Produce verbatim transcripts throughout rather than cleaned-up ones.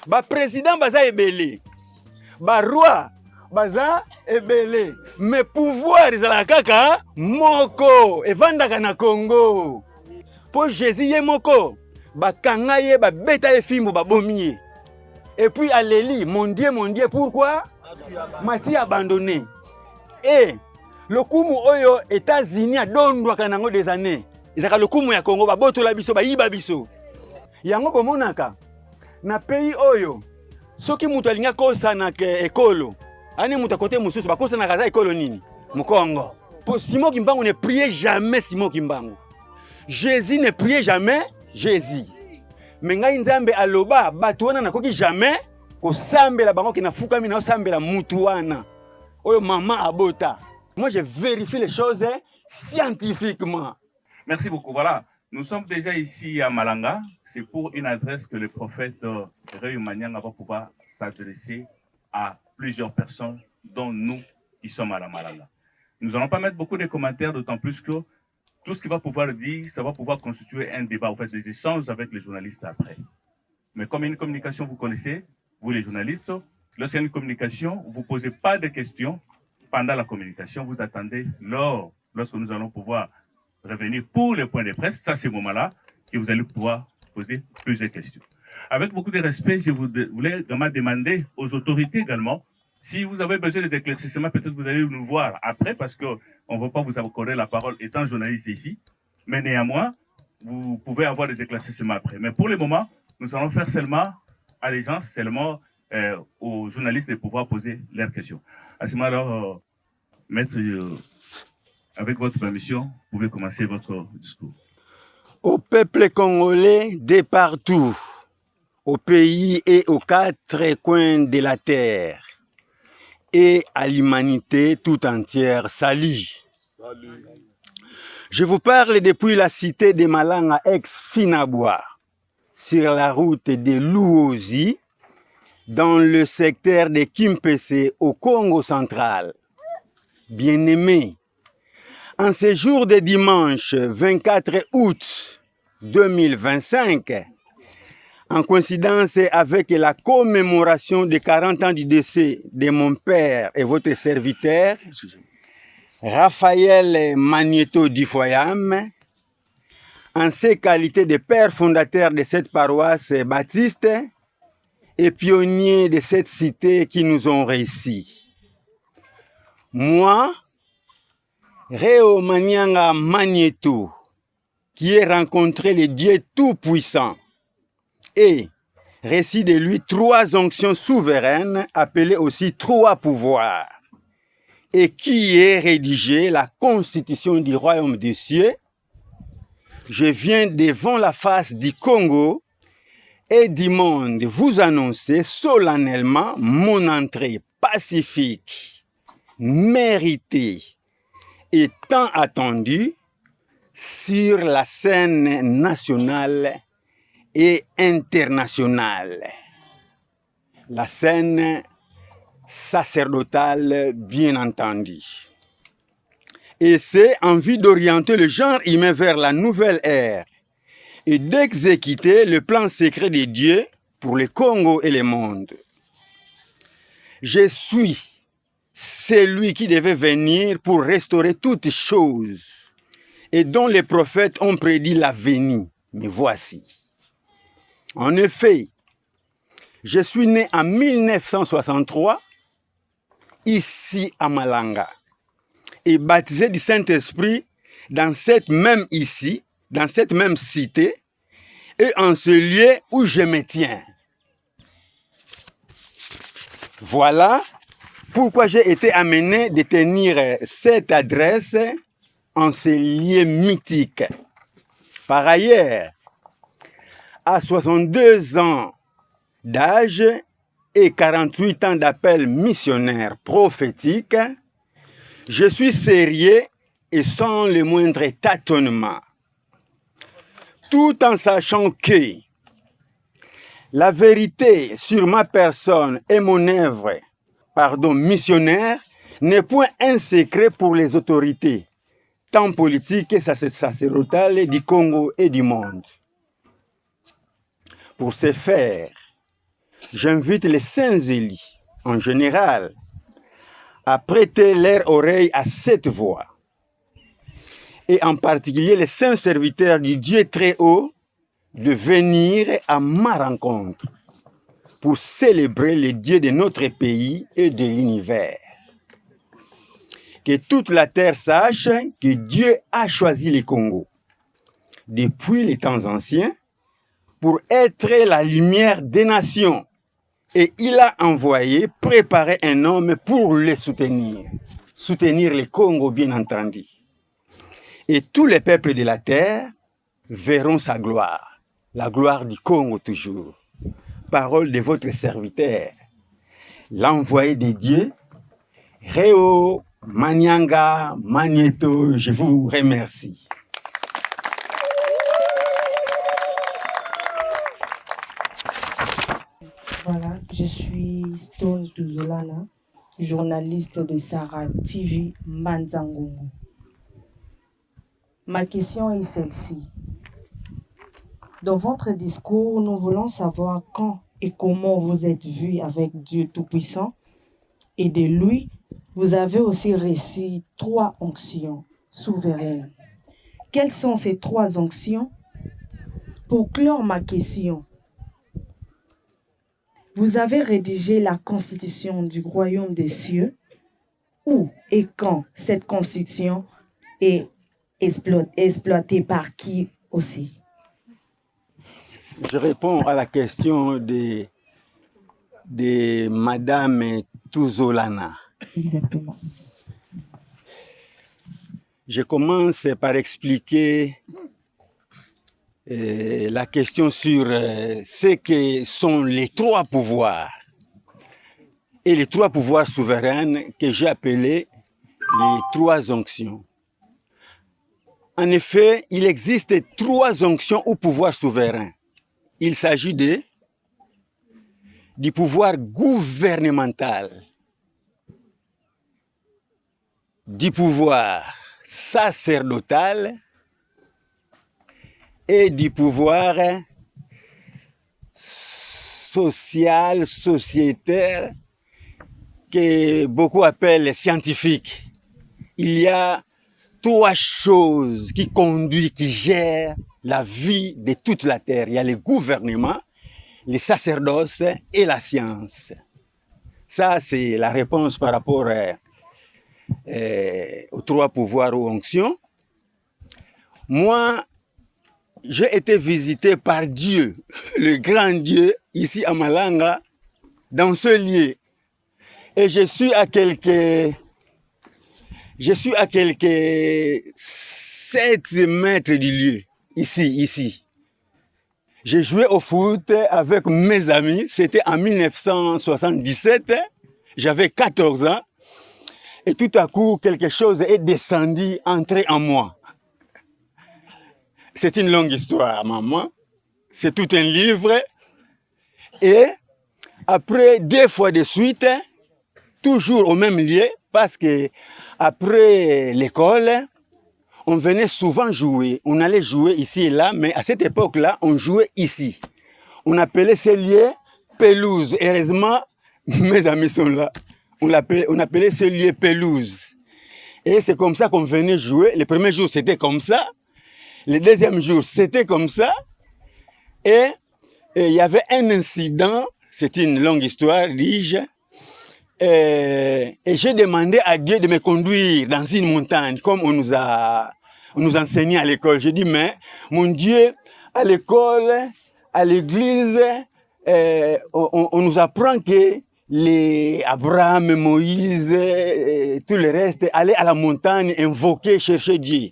Ba président baza ebele, ba roi baza ebele, mais pouvoir ezalaka kaka moko evandaka na Congo. Po Jésus ye moko, bakanga ye, babeta ye fimbu, babomi ye. Et puis aleli: mon Dieu, mon Dieu, pourquoi m'as-tu abandonné? E lokumu oyo États-Unis adondwaka nango des années, ezalaka lokumu ya Congo. Babotola biso, bayiba biso. Yango bomonaka na pays oyo, soki moto alingi akosana ke ekolo, ani moto ya côté mosusu, bakosanaka aza ekolo nini? Mukongo. Po Simon Kimbangu ne priait jamais Simon Kimbangu. Jésus ne priait jamais Jésus. Mais ngai Nzambe aloba, bato wana nakoki jamais kosambela bango, ke nafukami na osambela mutu wana oyo mama abota. Moi, je vérifie les choses scientifiquement. Merci beaucoup. Voilà, nous sommes déjà ici à Malanga. C'est pour une adresse que le prophète euh, Réu Manianga va pouvoir s'adresser à plusieurs personnes, dont nous qui sommes à la Malanga. Nous n'allons pas mettre beaucoup de commentaires, d'autant plus que tout ce qu'il va pouvoir dire, ça va pouvoir constituer un débat, en fait, des échanges avec les journalistes après. Mais comme une communication, vous connaissez, vous les journalistes, lorsqu'il y a une communication, vous ne posez pas de questions pendant la communication, vous attendez lors, lorsque nous allons pouvoir revenir pour les points de presse, ça c'est ce moment-là que vous allez pouvoir poser plus de questions. Avec beaucoup de respect, je voulais vraiment demander aux autorités également, si vous avez besoin des éclaircissements, peut-être vous allez nous voir après parce qu'on ne va pas vous accorder la parole étant journaliste ici. Mais néanmoins, vous pouvez avoir des éclaircissements après. Mais pour le moment, nous allons faire seulement allégeance seulement euh, aux journalistes de pouvoir poser leurs questions. À ce moment-là, euh, maître, euh, avec votre permission, vous pouvez commencer votre discours. Au peuple congolais de partout, au pays et aux quatre coins de la terre, et à l'humanité tout entière, salut. Je vous parle depuis la cité de Malanga, ex-Finabwa, sur la route de Luozi, dans le secteur de Kimpese, au Kongo central. Bien-aimés, en ce jour de dimanche vingt-quatre août deux mille vingt-cinq, en coïncidence avec la commémoration des quarante ans du décès de mon père et votre serviteur, Raphaël Magnéto Difoyam, en ses qualités de père fondateur de cette paroisse baptiste et pionnier de cette cité qui nous ont réussi. Moi, Réu Manianga Magnéto, qui ai rencontré le Dieu Tout-Puissant et reçu de lui trois onctions souveraines, appelées aussi trois pouvoirs, et qui ai rédigé la constitution du royaume des cieux, je viens devant la face du Congo et du monde vous annoncer solennellement mon entrée pacifique, méritée et tant attendue sur la scène nationale et internationale. La scène sacerdotale, bien entendu. Et c'est en vue d'orienter le genre humain vers la nouvelle ère et d'exécuter le plan secret de Dieu pour le Congo et le monde. Je suis celui qui devait venir pour restaurer toutes choses et dont les prophètes ont prédit la venue. Me voici. En effet, je suis né en mille neuf cent soixante-trois, ici à Malanga, et baptisé du Saint-Esprit dans cette même ici, dans cette même cité, et en ce lieu où je me tiens. Voilà pourquoi j'ai été amené de tenir cette adresse en ce lieu mythique. Par ailleurs, à soixante-deux ans d'âge et quarante-huit ans d'appel missionnaire prophétique, je suis sérieux et sans le moindre tâtonnement, tout en sachant que la vérité sur ma personne et mon œuvre, pardon, missionnaire, n'est point un secret pour les autorités, tant politiques que sac-, sacerdotales du Congo et du monde. Pour ce faire, J'invite les saints élus, en général, à prêter leur oreille à cette voix, et en particulier les saints serviteurs du Dieu très haut, de venir à ma rencontre pour célébrer le Dieu de notre pays et de l'univers. Que toute la terre sache que Dieu a choisi le Congo depuis les temps anciens pour être la lumière des nations. Et il a envoyé préparer un homme pour le soutenir. Soutenir le Congo, bien entendu. Et tous les peuples de la terre verront sa gloire. La gloire du Congo toujours. Parole de votre serviteur, l'envoyé de Dieu, Réo Manianga Manieto. Je vous remercie. Voilà, je suis Stones Tuzolana, journaliste de Sarah T V Mbanza-Ngungu. Ma question est celle-ci. Dans votre discours, nous voulons savoir quand et comment vous êtes vu avec Dieu Tout-Puissant et de lui, vous avez aussi reçu trois onctions souveraines. Quelles sont ces trois onctions ? Pour clore ma question, vous avez rédigé la constitution du royaume des cieux. Où et quand cette constitution est explo- exploitée, par qui aussi ? Je réponds à la question de, de Madame Tuzolana. Exactement. Je commence par expliquer euh, la question sur euh, ce que sont les trois pouvoirs et les trois pouvoirs souverains que j'ai appelés les trois onctions. En effet, il existe trois onctions ou pouvoirs souverains. Il s'agit de du pouvoir gouvernemental, du pouvoir sacerdotal et du pouvoir social, sociétaire, que beaucoup appellent scientifique. Il y a trois choses qui conduisent, qui gèrent la vie de toute la terre. Il y a le gouvernement, le sacerdoce et la science. Ça, c'est la réponse par rapport euh, euh, aux trois pouvoirs ou onctions. Moi, j'ai été visité par Dieu, le grand Dieu, ici à Malanga, dans ce lieu. Et je suis à quelques, je suis à quelques sept mètres du lieu, ici, ici. J'ai joué au foot avec mes amis, c'était en mille neuf cent soixante-dix-sept, j'avais quatorze ans, et tout à coup, quelque chose est descendu, entré en moi. C'est une longue histoire, maman. C'est tout un livre. Et après deux fois de suite, toujours au même lieu, parce que après l'école, on venait souvent jouer. On allait jouer ici et là, mais à cette époque-là, on jouait ici. On appelait ce lieu pelouse. Heureusement, mes amis sont là. On l'appelait, on appelait ce lieu pelouse. Et c'est comme ça qu'on venait jouer. Le premier jour, c'était comme ça. Le deuxième jour, c'était comme ça. Et, et il y avait un incident. C'est une longue histoire, dis-je. Et, et j'ai demandé à Dieu de me conduire dans une montagne, comme on nous a, on nous enseignait à l'école. J'ai dit, mais mon Dieu, à l'école, à l'église, euh, on, on- on nous apprend que les Abraham, Moïse, et tout le reste allaient à la montagne invoquer, chercher Dieu.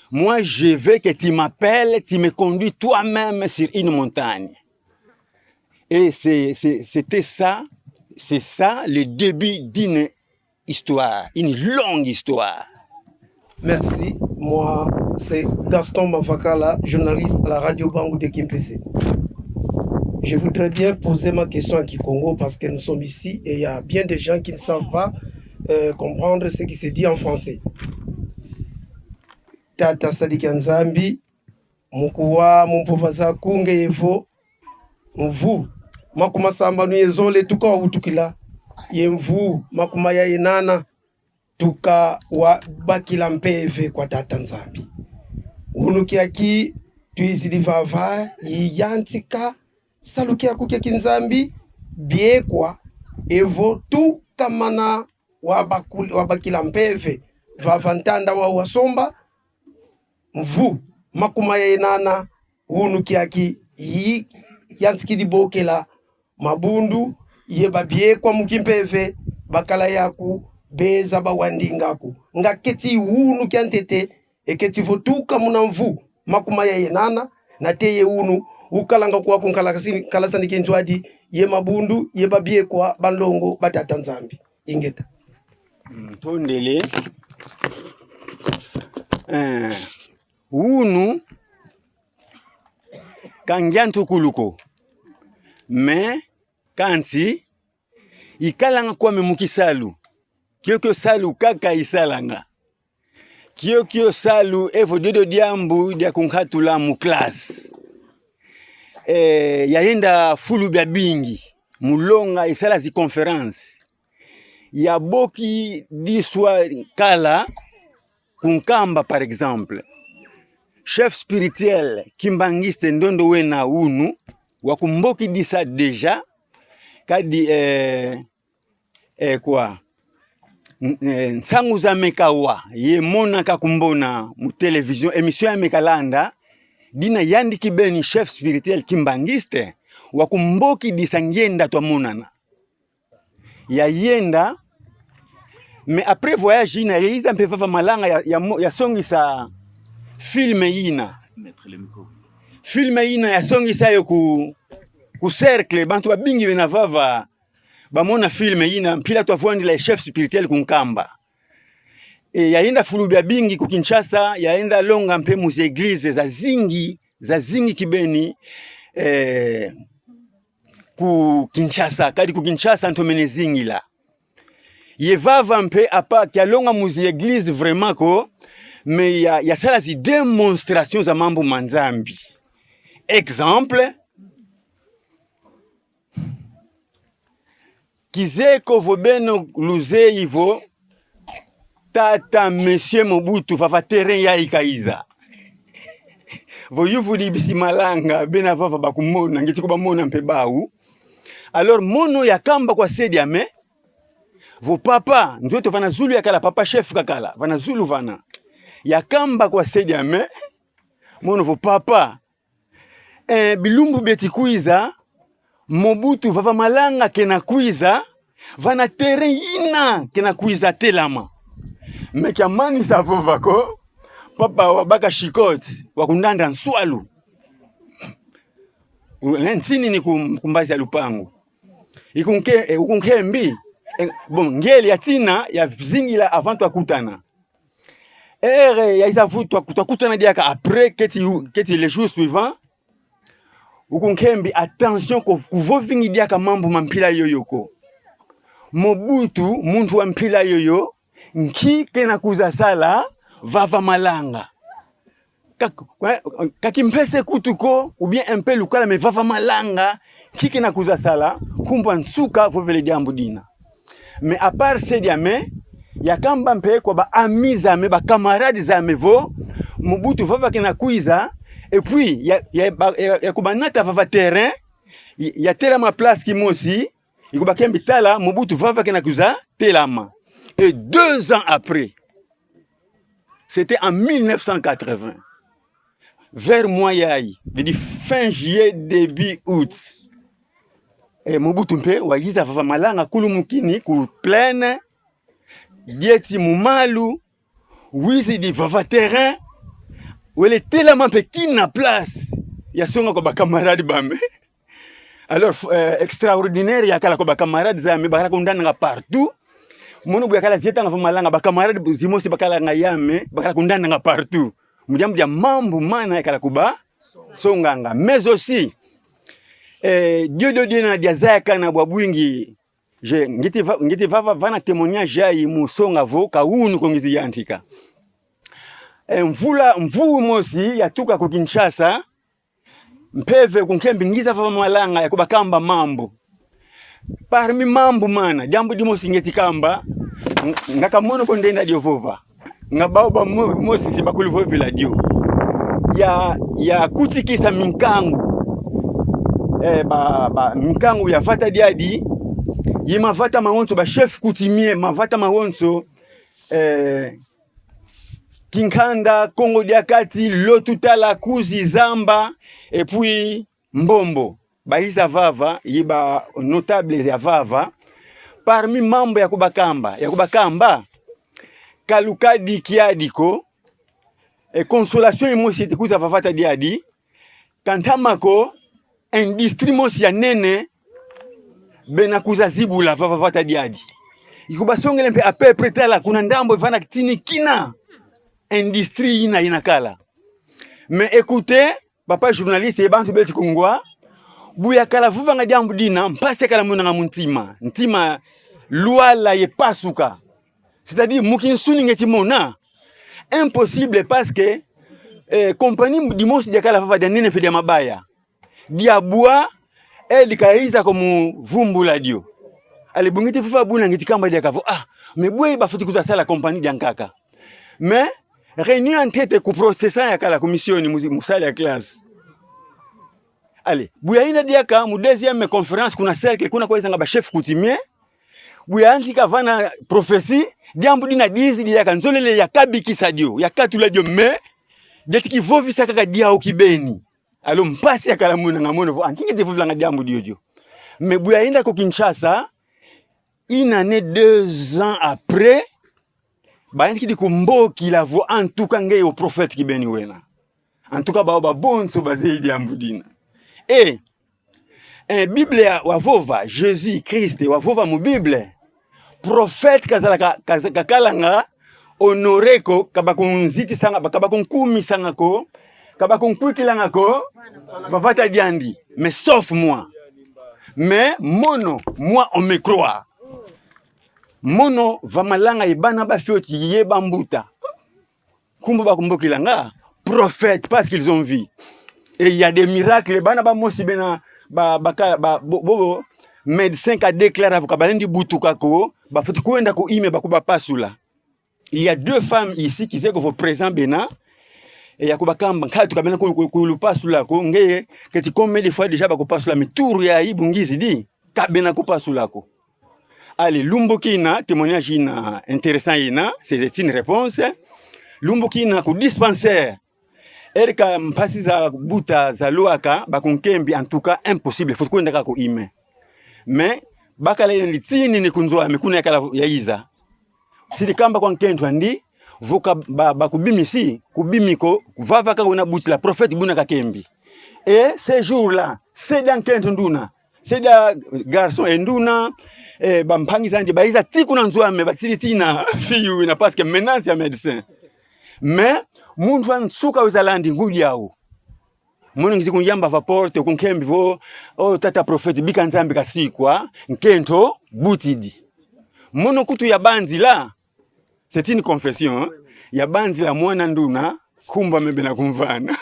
Moi, je veux que tu m'appelles, tu me conduis toi-même sur une montagne. Et c'est- c'est- c'était ça, c'est ça le début d'une histoire, une longue histoire. Merci. Moi, c'est Gaston Mavakala, journaliste à la radio Bangou de Kimpese. Je voudrais bien poser ma question en kikongo parce que nous sommes ici et il y a bien des gens qui ne savent pas euh, comprendre ce qui se dit en français. Tata Sadiki ya Nzambi, mukuwa mu mpova zaku nge ye vo, mvu makumasambanu ye zole tuka wawutukila, ye mvu makumaya ye nana tuka wabakila mpeve kwa Tata Nzambi. Wunu kiaki twizidi vava, yiyantika salu kiaku kia kinzambi, biekwa, evo tuka mana wabakul-, wabakila mpeve vava ntanda wa wasomba, mvu makumaya ye nana, wunu kiaki yiyantikidi bokela mabundu ye babiekwa mu kimpeve, bakala yaku beza bawandingaku. Nga keti wunu kia ntete, e keti vo tuka muna mvu makumaya ye nana, nate ye wunu ukalanga kwaku nkalasi-, nkalasani kintwadi ye mabundu ye babiekwa ba nlongo ba Tata Nzambi. Ingeta. Ntondele. Eh, wunu ka ngiantukulu ko. Mais kansi ikalanga kwame mu kisalu. Kiokio salu kaka isalanga. Kiokio salu evo diodio diambu dia kunkatula mu classe. Eh, yayenda fulu biabingi mu longa, isala zi conférence. Yaboki diswa kala kunkamba, par exemple, chef spirituel kimbanguiste Ndondo Wena wunu, wakumbokidisa déjà, kadi, eh, eh, kwa, n-, eh, nsangu zame kawa, ye mona kakumbona mu télévision, émission yame kalanda, dina yandi kibeni chef spirituel kimbanguiste, wakumbokidisa ngienda twamonana. Yayenda, mais après voyage yina, yayiza mpe vava Malanga ya, ya mo-, yasongisa film yina. Film yina yasongisa yo ku, ku cercle, bantu babingi bena vava bamona film yina, mpila twavwandila ye chef spirituel kunkamba. E, yayenda fulu biabingi ku Kinshasa, yayenda longa mpe mu zi église zazingi, zazingi kibeni, eh, ku Kinshasa, kadi ku Kinshasa ntomene zingila. Ye vava mpe, à part kialonga mu zi église vraiment ko, mais ya, yasala zi démonstration za mambu ma Nzambi. Exemple, kizeye ko vo beno luzeyi vo tata Monsieur Mobutu vava terrain yayi kayiza. Vo yuvudi bisi Malanga, bena vava bakumona, ngeti ko bamona mpe bawu. Alors mono yakamba kwa se diame vo papa, nzeto vana zulu yakala, papa chef kakala vana zulu vana. Yakamba kwa se diame mono vo papa, eh, bilumbu bieti kwiza, Mobutu vava Malanga kena kwiza, vana terrain yina kena kwiza telama. Mais kiamanisa vova ko, papa wabaka chicotte, wakundanda nswalu. U-, eh, nsinini ku, ku mbazi ya lupangu. Ikunke-, eh, ukunkembi, eh, bon, ngeli ya tina yazingila avant twakutana. Ere yayiza vu-, twa-, twakutana diaka après, keti, keti le jour suivant. Ukunkembi, attention ko, kuvovingi diaka mambu ma mpila yoyo ko. Mobutu, muntu wa mpila yoyo, nki kena kwiza sala vava Malanga? Ka, ka, ka kimpese kutu ko, ou bien un peu lukala, mais vava Malanga, nki kena kwiza sala? Nkumbu a nsuka vovele diambu dina. Mais à part se diame, yakamba mpe kwa ba amis zame, ba camarades zame vo Mobutu vava kena kwiza, et puis ya, ya, ba, ya, yakubanata vava terrain, ya, yatelama place kimosi, ikubakembi tala, Mobutu vava kena kwiza telama. Et deux ans après, c'était en mille neuf cent quatre-vingts, vers mois yayi, veut dire fin juillet, début août. E Mobutu mpe wayiza vava Malanga, kulumukini ku plaine, dieti mu malu, wizidi vava terrain, wele telama mpe kina place yasonga kwa ba camarades bame. Alors, euh, extraordinaire yakala kwa ba camarades zame, bakala kundananga partout. Mono bu yakala zietanga vava Malanga, ba camarades bu zimosi bakalanga yame, bakala kundananga partout. Mu diambu dia mambu mana yakala kubasonganga. Mais aussi, eh, diodio diena diazayakana bwa bwingi. Je, ngiti va-, ngiti vava vana témoignage yayi mu songa vo ka wunu ko ngizi yantika. Eh, mvula, mvu mosi yatuka ku Kinshasa, mpeve ku nkembi ngiza vava malanga ya kubakamba mambu. Parmi mambu mana, diambu dimosi ngieti kamba, ng-, nga ka mono ko ndenda dio vova. Nga bau ba mo-, mosi si bakulu vovila dio. Ya, ya kutikisa minkangu. Eh, ba, ba, minkangu ya vata diadi, ye mavata mawonso, ba chef coutumier, mavata mawonso, eh, Kinkanda, Kongo dia Kati, Lotu Tala, Kuzi, Zamba, et puis Mbombo. Bayiza vava, ye ba notables ya vava. Parmi mambu ya kubakamba, ya kubakamba, ka lukadi kiadi ko, e consolation imosi eti kwiza va vata diadi, ka ntama ko, industrie mosi ya nene bena kwiza zibula va, va vata diadi. I kubasongele mpe à peu près tala kuna ndambu vana tini kina industrie yina yina kala. Mais écoutez, papa journaliste ye bantu beti kungwa, bu yakala vovanga diambu dina, mpasi yakala monanga mu ntima. Ntima lwala ye pasuka. C'est-à-dire, mu kinsuni ngieti mona, impossible, parce que, eh, compagnie dimosi diakala vava dia nene mpe dia mabaya. Diabwa, eh, dikayiza ko mu vumbula dio. Allez, bu ngieti vova buna ngieti kamba diaka vo, ah, mais bwe bafweti kwiza sala compagnie dia nkaka. Mais, réunion ya ntete ku processant yakala ku mission mu, mu salle ya classe. Allez, bu yayinda diaka mu deuxième conférence kuna cercle, kuna kwayizanga ba chef coutumier, bu yantika vana prophétie, diambu dina dizi diaka nzolele ya kabikisa dio, ya katula dio, mais dieti kivovisa kaka diau kibeni. Alors, mpasi yakala monanga mono vo, ah, nki ngieti vovilanga diambu diodio. Mais bu yayinda ku Kinshasa, une année, deux ans après, bayantikidi kumbokila vo, en tout cas, ngeye o prophète kibeni wena. En tout cas, bau babonso bazeyi diambu dina. E, eh, Bible ya, wavova, Jésus Christ, wavova mu Bible, prophète kazalaka, kaza-, kakalanga honoré ko, ka bakunzitisanga, ka bakunkumisanga ko, ka bakunkwikilanga ko va vata diandi. Mais sauf moi. Mais mono, moi, on me croit. Mono va malanga ye bana ba fioti ye bambuta. Nkumbu bakumbokilanga prophète, parce qu'ils ont vu. Et il y a des miracles. Bana bamosi bena, ba, ba, ka-, ba, bo, bo, bo, médecin ka déclare vo ka balendi butuka ko, bafweti kwenda ku ime ba kubapasula. Il y a deux femmes ici qui zeko vo présent bena, et ya kubakamba, nkatu ka bena ku, ku, kulupasula ko, nge, keti combien de fois déjà bakupasula, mais tour yayi bu ngizidi, ka bena kupasula ko. Allez, lumbu kina, témoignage yina intéressant yina, c'est, c'est une réponse. Lumbu kina ku dispensaire, ere ka mpasi za buta zalwaka, bakunkembi, en tout cas, impossible, fweti kwenda kaka ku ime. Mais, bakala yandi tini ni ku nzo ame, kuna yakala yayiza. Sidi kamba kwa nkento andi, vo ka ba, bakubimisi, kubimi ko, vava kaka una butila, prophète buna kakembi. Et ce jour-là, se dia nkento nduna, se dia garçon e nduna, eh, bampangi zandi bayiza tii kuna nzo ame, basidi tina fille yina, parce que menace ya médecin. Mais, muntu wa nsuka wiza landa ngudi yau. Mono ngizi kunyamba va porte, kunkembi vo, oh, tata prophète, bika Nzambi kasikwa, nkento butidi. Mono nkutu yabanzila, c'est une confession, hein? Yabanzila mwana nduna, nkumbu ame bena kumvana.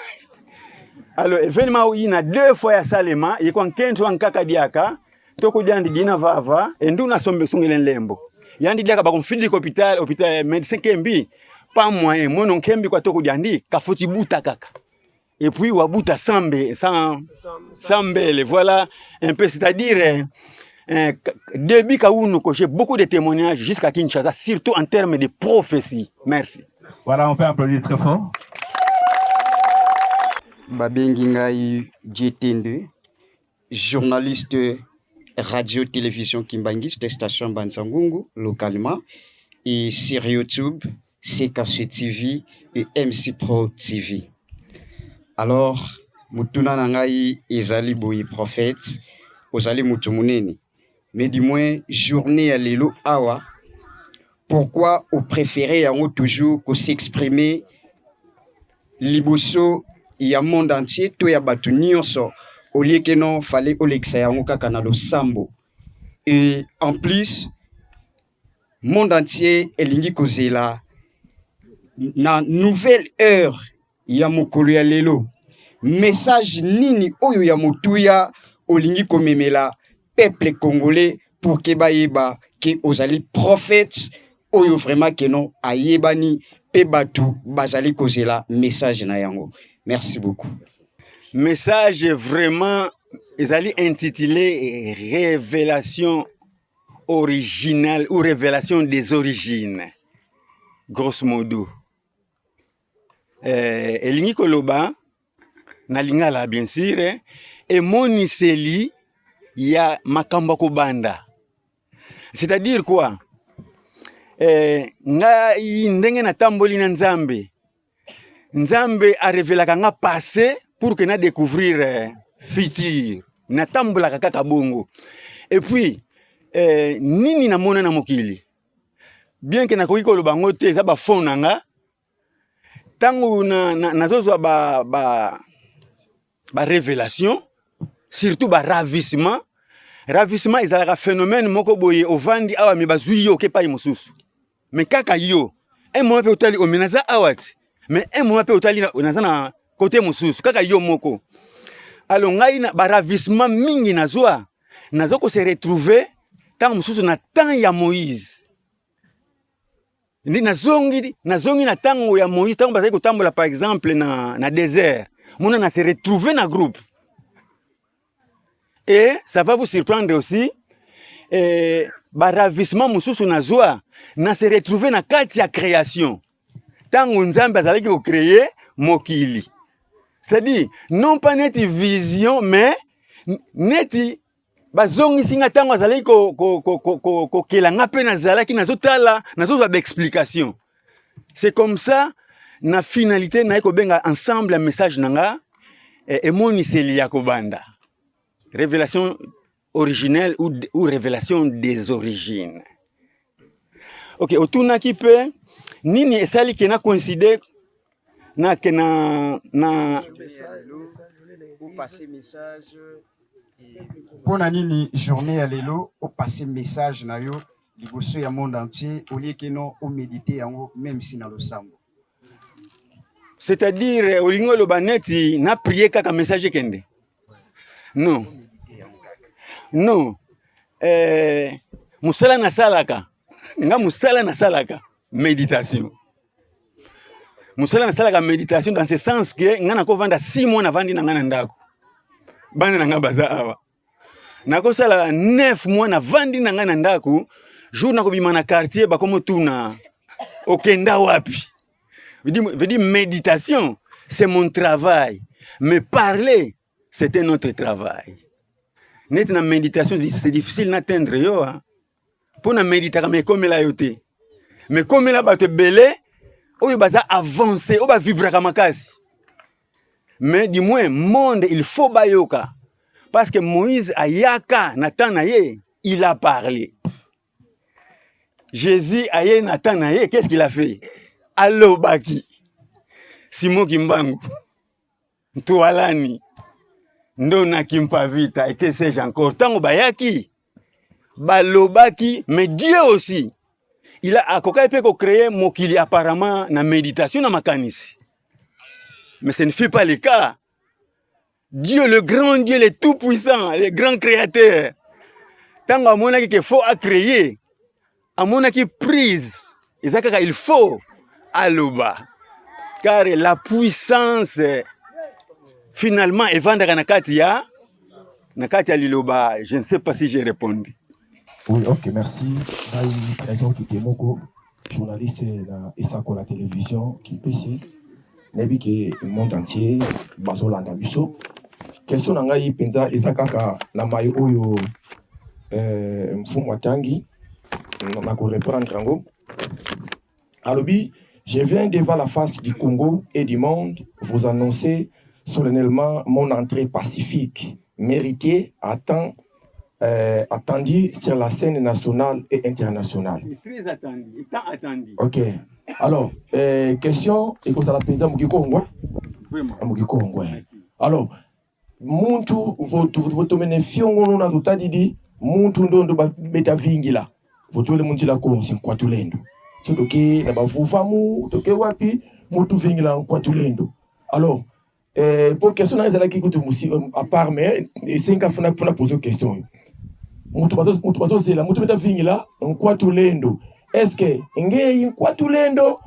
Alors, événement yina deux fois yasalema, ye kwa nkento ankaka diaka, toko diandi dina vava, e nduna sombe sungile nlembo. Yandi diaka bakumfidika hôpital, hôpital, eh, médecin kembi, pas moyen, mono nkembi kwa toko diandi, kafweti buta kaka. Et puis, wabuta sans mbe-, sans, sans mbele. Voilà un peu, c'est-à-dire, euh, euh, début ka unu ko, j'ai beaucoup de témoignages jusqu'à Kinshasa, surtout en termes de prophétie. Merci. Voilà, on peut applaudir très fort. Babengi ngai Dietende, journaliste radio télévision kimbanguiste, station Mbanza Ngungu, localement, et sur YouTube, C K C T V et M C Pro T V. Alors, motuna na ngai ezali boye, prophète, ozali moto monene. Mais du moins, journée ya lelo awa, pourquoi o préférer yango toujours ko s'exprimer liboso ya monde entier to ya bato nyonso, au lieu que non, fallait olekisa yango kaka na losambo? Et en plus, monde entier elingi kozela na nouvelle heure ya mokolo ya lelo. Message nini oyo ya motuya olingi komemela peuple congolais pour que bayeba que ozali prophète oyo vraiment que non ayebani, pe bato bazali kozela message na yango? Merci beaucoup. Message vraiment ezali intitulé révélation originale ou révélation des origines, grosso modo. Eh, elingi koloba na Lingala, bien sûr, eh, emoniseli ya makambo ya kobanda. C'est-à-dire quoi? Eh, ngai ndenge natamboli na Nzambe, Nzambe a révélaka nga passé pour que na découvrir, eh, futur. Natambolaka kaka bongo. Et puis, eh, nini namona na mokili? Bien que nakoki koloba yango te, eza ba fonds na nga. Tango na, na, nazozwa ba, ba, ba révélation, surtout ba ravissement. Ravissement ezalaka phénomène moko boye, ovandi awa mais bazwi yo oke pai mosusu. Mais kaka yo. Un moment pe otali, oh, mais naza awa ti. Mais un moment pe otali na, naza na côté mosusu. Kaka yo moko. Alors ngai na ba ravissement mingi nazwa, nazo ko se retrouver tango mosusu na temps ya Moïse. Ndi nazongi, nazongi na tango ya Moïse, tango bazali kotambola, par exemple, na, na désert. Mona na se retrouver na groupe. Et ça va vous surprendre aussi, eh, ba ravissement mosusu nazwa, na se retrouver na kati ya création. Tango Nzambe azalaki ko créer mokili. C'est-à-dire, non pas neti vision, mais n-, neti bazongisi nga tango azalaki ko, ko, ko, ko, ko, kokela nga pe nazalaki, nazotala, nazozwa ba explication. C'est comme ça, na finalité, naye kobenga ensemble ya message na nga, eh, emoniseli ya kobanda. Révélation originelle ou, ou révélation des origines. Ok, otunaki pe, nini esali que na coïncider na, que na, na Mpo na nini journée ya lelo o passer message na yo liboso ya monde entier, au lieu que non o méditer yango, même si na losambo? C'est-à-dire, eh, olingi oloba neti na prier kaka message ekende? Non. Non. Eh, mosala nasalaka, nga mosala nasalaka, méditation. Mosala nasalaka méditation dans ce sens que nga nakovanda six mois navandi na nga na ndako. Bana na nga baza awa. Nakosala neuf mois navandi na nga na ndako. Jour nakobima na quartier, bakomotuna: "Okenda wapi?" Veut dire, veut dire, méditation, c'est mon travail. Mais parler, c'est un autre travail. Neti na méditation, c'est difficile na atteindre yo, hein. Mpo na méditaka, mais ekomela yo te. Mais ekomela bato ebele oyo baza avancé, oyo ba vibraka makasi. Mais du moins, monde, il faut bayoka. Parce que Moïse ayaka na temps na ye, il a parlé. Jésus aye na temps na ye, qu'est-ce qu'il a fait? Alobaki. Simon Kimbangu, Ntwalani, Ndona Kimpa Vita, et que sais-je encore. Tango bayaki, balobaki, mais Dieu aussi, il a, akokaki pe ko créer mokili apparemment na méditation, na makanisi. Mais ce ne fut pas le cas. Dieu, le grand Dieu, le tout-puissant, le grand créateur, tango amonaki que faut a créer, amonaki prise, eza kaka il faut aloba. Car la puissance, eh, finalement, evandaka na kati ya, na kati ya liloba. Je ne sais pas si j'ai répondu. Oui, ok, merci. Ngai Trésor Kitemoko, journaliste na Esakola Télévision, K B C. Nayebi que monde entier bazolanda biso. Question na ngai mpenza eza kaka na mai oyo, eh, mfumu atangi, na, na ko reprendre yango. Alobi: "Je viens devant la face du Congo et du monde vous annoncer solennellement mon entrée pacifique, méritée, à temps, euh, attendue sur la scène nationale et internationale." C'est très attendu, et tant attendu. Ok. Alors, euh, question, ekozala mpenza mu Kikongo, hein? Vraiment. Ah, mu Kikongo, hein. Merci. Alors, muntu vo-, vo-, votomene fiongo nuna tutadidi, muntu ndondo ba-, beta vingila. Votwele mu nzila Kongo, c'est Nkwa Tulendo. Si toke na ba Vuvamu, toke wapi, mu tuvingila Nkwa Tulendo. Alors, Eh, po question na ezalaki kutu musi, euh, à part, mais, eh, senka funa, funa poser question. Mutu bazo, mutu bazozela, mutu beta vingila, nkwa tulendo. Est-ce que nge nkwa tulendo?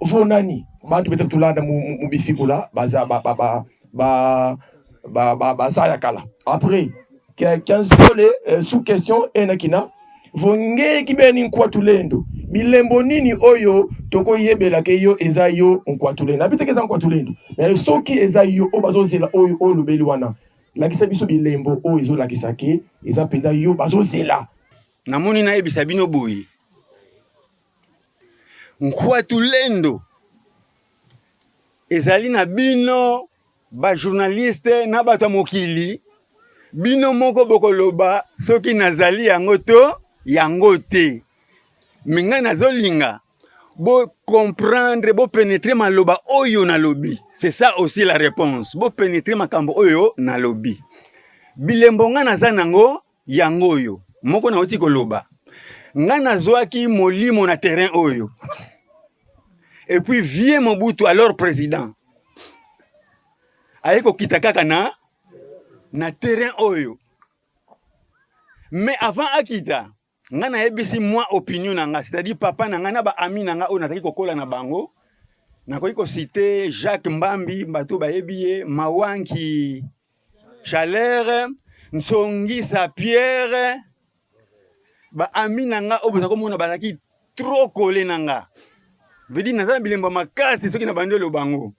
Vo nani? Bantu beta tulanda mu, mu, mu bifikula, baza, ba, ba, ba, ba, ba, ba, baza ya kala. Après, kia, kia nzole, eh, sous question, ena kina. Vo nge kibeni nkwa tulendo. Bilembo nini oyo toko yebela que yo eza yo nkwa tulendo? Na bite ke eza nkwa tulendo. Mais soki eza yo, oyo bazozela oyo, oyo lobeli wana. Lakisa biso bilembo oyo ezolakisa que eza penza yo bazozela. Namoni nayebisa bino boye. Nkwa tulendo ezali na bino, ba journaliste na bato ya mokili. Bino moko bokoloba soki nazali yango to yango te. Mais ngai nazolinga bo comprendre, bo pénétrer maloba oyo nalobi. C'est ça aussi la réponse. Bo pénétrer makambo oyo nalobi. Bilembo ngai naza nango yango oyo. Moko nauti koloba. Ngai nazwaki molimo na terrain oyo. Et puis vieux Mobutu, alors président, aye kokita kaka na, na terrain oyo. Mais avant akita, ngai nayebisi mwa opinion na ngai, c'est-à-dire papa na ngai na ba amis na ngai oyo nazalaki kokola na bango. Nakoki ko citer Jacques Mbambi, bato bayebi ye, Mawanki Chalère, Nsongisa Pierre, ba amis na ngai oyo boza komona bazalaki trop collés na ngai. Veut dire naza na bilembo makasi soki nabandi oloba yango.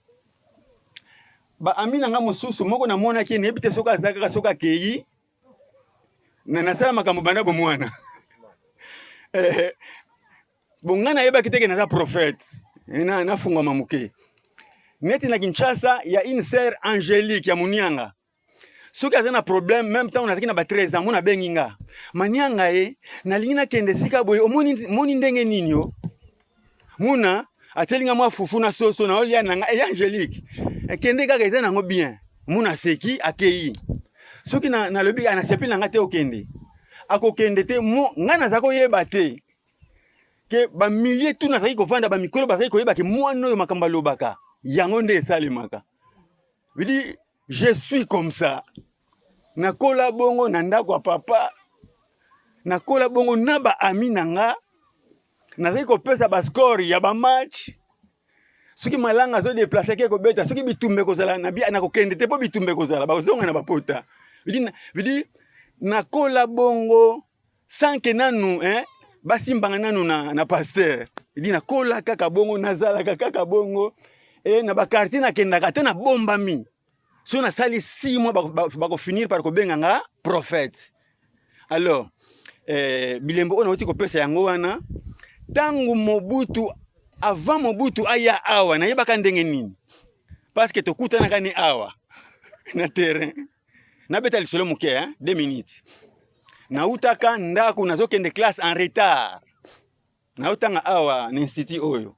Ba amis na ngai mosusu, moko namonaki ye, nayebi te soki aza kaka, soki akeyi. Na, nasala makambo banda bomwana. Eh, bon, ngai nayebaki te que naza prophète. Eh, na, nafungwama moke. Neti na Kinshasa, ya une sœur Angélique ya Munianga. Soki aza na problème, même ntango nazalaki na ba treize ans, muna abengi nga. Manianga e, nalingi nakende esika boye, omoni, moni ndenge nini yo? Muna, atieli nga mwa fufu na soso, naolia na nga, eh, Angélique. Eh, kende kaka, eza nango bien. Muna aseki, akeyi. Soki na, nalobi, ah, nasepeli na nga te okende. Akokende te, mo, nga naza koyeba te. Que ba milliers tout nazalaki kovanda, ba mikolo bazalaki koyeba que mwana oyo makambo alobaka. Yango nde esalemaka. Veut dire, je suis comme ça. Nakola bongo na ndako ya papa. Nakola bongo na ba amis na nga. Nazalaki kopesa ba score ya ba match. Soki Malanga azo déplacer ke kobeta, soki bitumba ekozala na bia, nakokende te po bitumba ekozala, bakozonga na bapota. Veut dire, na, veut dire, nakola bongo, sans que nanu, hein, basimbanga nanu na, na pasteur. Veut dire, nakola kaka bongo, nazalaka kaka bongo. Eh, na ba quartier nakendaka, ata nabombami. So nasali six mois, bako, bako, bako finir par kobenga nga prophète. Alors, eh, bilembo oyo nauti kopesa yango wana, tango Mobutu, avant Mobutu aya awa, nayebaka ndenge nini? Parce que tokutanaka ni awa, na terrain. Nabeta lisolo moke, hein, deux minutes. Nautaka ndako, nazokende classe en retard. Naotanga awa na institut oyo.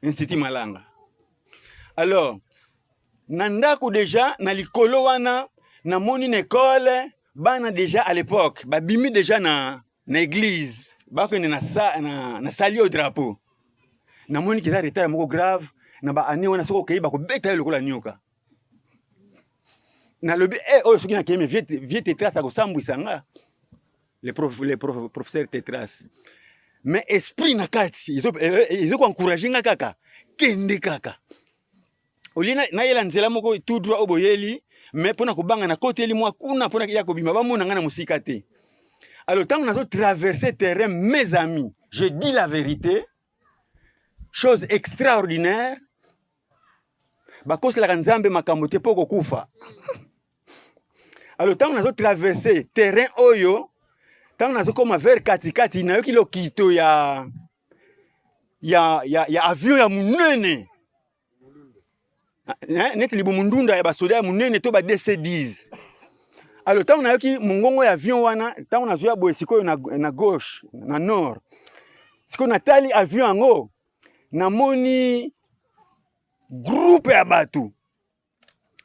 Institut Malanga. Alors, na ndako déjà, na likolo wana, namoni na école, bana déjà à l'époque, babimi déjà na, na église, bakende na sa-, na, na saluer au drapeau. Namoni que eza retard moko grave, na ba année wana soki okeyi bakobeta yo lokola nyoka. Nalobi, eh, oyo soki nakeyi, mais vieux, vieux Tetras akosambwisa nga. Le prof-, le prof-, professeur Tetras. Mais esprit na kati, ezo, eh, eh, ezo ko encourager nga kaka. Kende kaka. Au lieu na, nayela nzela moko tout droit oyo boyeli, mais pona kobanga nakoteli mwa kuna, pona ya kobima, bamona nga na mosika te. Alors, tango nazo traverser terrain, mes amis, je dis la vérité, chose extraordinaire, bakoselaka Nzambe makambo te po okokufa. Alors, tango nazo traverser terrain oyo, tango nazokoma vers kati-kati, nayoki lokito ya, ya, ya, ya avion ya monene. Hein, neti libumundunda ya basoda ya monene to ba D C dix. Alors, tango nayoki mongongo ya avion wana, tango nazoya boye sikoyo na, na gauche, na nord. Sikoyo natali avion yango, namoni groupe ya bato.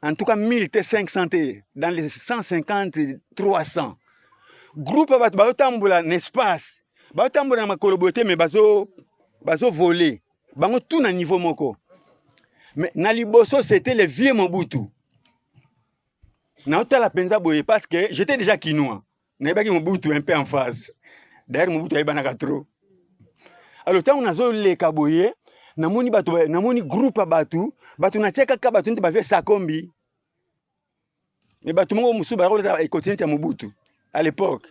En tout cas, mille te, cinq cents te, dans les cent cinquante, trois cents. Groupe ya bato bazotambola na espace. Bazotambola na makolo boye te, mais bazo, bazo voler. Bango tout na niveau moko. Mais na liboso, c'était le vieux Mobutu. Naotala penza boye, parce que j'étais déjà kinois. Nayebaki Mobutu un peu en face. D'ailleurs, Mobutu ayebanaka trop. Alors, ntango nazoleka boye, namoni bato ba-, namoni groupe ya bato, bato natia kaka bato neti ba vieux Sakombi. Mais bato moko mosusu baza kolata ba continuité ya Mobutu à l'époque.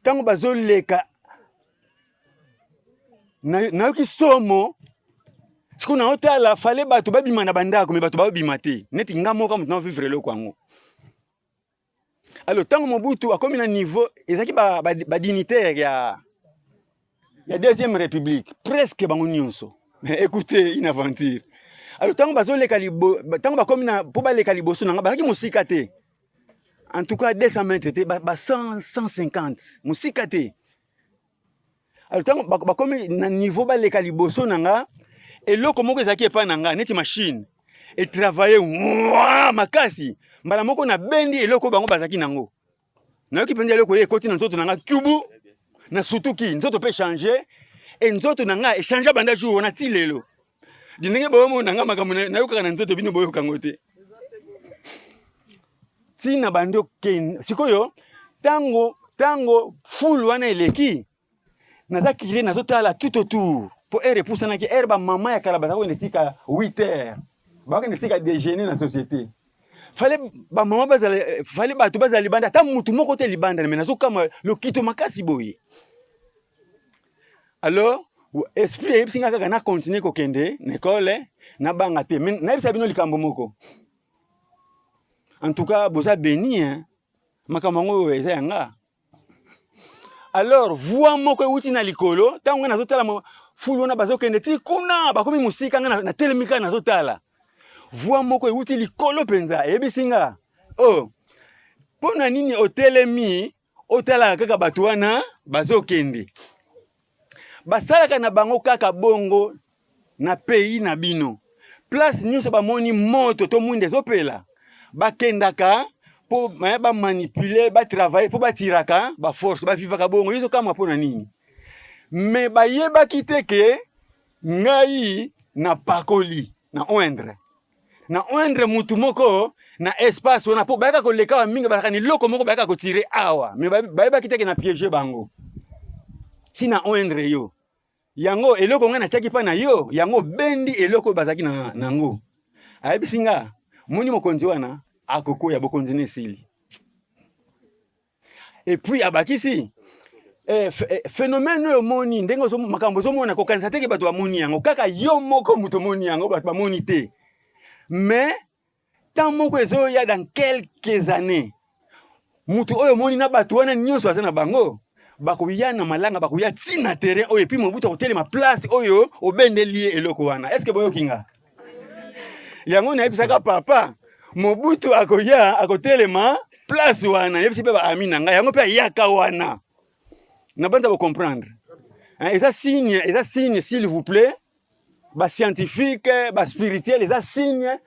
Ntango bazoleka, na-, nayoki somo. Sikoyo naotala, fallait bato babima na bandako, mais bato babima te. Neti nga moko moto navivre eloko yango. Alors, ntango Mobutu akomi na niveau, ezalaki ba, ba, ba dignitaires ya, ya Deuxième République, presque bango nyonso. Écoutez, une aventure. Alors, ntango bazoleka libo-, ba-, ntango bakomi na, mpo baleka liboso na nga, bazalaki mosika te. En tout cas, deux cents mètres te, ba, ba cent, cent cinquante. Mosika te. Alors, ntango ba-, bakomi na niveau baleka liboso na nga, eloko moko ezalaki epai na nga, neti machine. E travailler, wa, makasi. Mbala moko nabendi eloko bango bazalaki na yango. Nayoki mpenza eloko ye ekoti na nzoto na nga, kiubu, nasutuki, nzoto mpe changer, e nzoto na nga e changer banda jour wana ti lelo. Di ndenge boyomona nga makambo na-, nayokaka na nzoto, bino boyoka yango te. Ti na banda oken-, sikoyo, ntango, ntango foule wana eleki, naza curieux, nazotala tout autour. Mpo heure epusanaki, heure ba mama ya kala baza koyenda tika huit heures. Bakende tika déjeuner na société. Fallait ba mama bazala, eh, fallait bato bazala libanda, ata mutu moko te libanda, mais nazokamwa lokito makasi boye. Alors, esprit eyebisi nga kaka na continuer kokende na école, nabanga te. Mais nayebisa bino likambo moko. En tout cas, boza béni, hein. Makambo yango eza ya nga. Alors, voix moko euti na likolo, ntango nga nazotala mo-, foule wana bazokende ti kuna, bakomi mosika, nga na, natelemi kaka nazotala. Voix moko euti likolo mpenza, eyebisi nga: "Oh, mpo na nini otelemi, otalaka kaka bato wana bazokende? Basalaka na bango kaka bongo na pays na bino. Place nyonso bamoni moto to mwinda ezopela, bakendaka mpo, eh, ba manipuler, ba travailler, mpo batiraka ba force, bavivaka bongo. Yo ozokamwa mpo na nini?" Mais bayebaki te ke ngai napakoli, na oindre. Na oindre mutu moko na espace wana, mpo bayaka koleka awa mingi, bazalaka na eloko moko bayaka kotirer awa. Mais ba-, bayebaki te ke na piéger bango. Si na oindre yo. Yango eloko ngai natiaki epai na yo, yango obendi eloko bazalaki na, na yango. Ayebisi nga, moni mokonzi wana, akokweya, bokonzi na esili. Et puis abakisi, eh, ph-, eh, phénomène oyo omoni, ndenge ozo-, makambo ozomona, kokanisa te ke bato bamoni yango. Kaka yo moko moto omoni yango, bato bamoni te. Mais temps moko ezoya, dans quelques années, moto oyo omoni na bato wana nyonso aza na bango, bakoya na malanga, bakoya ti na terrain oyo, et puis Mobutu akotelema place oyo obendeli ye eloko wana. Est-ce que boyoki nga? Yango nayebisaka papa, Mobutu akoya, akotelema place wana. Nayebisi mpe ba amis na ngai, yango mpe ayaka wana. Nabanza bo comprendre. Hein, eza signe, eza signe, s'il vous plaît. Ba scientifique, ba spirituel, eza signe.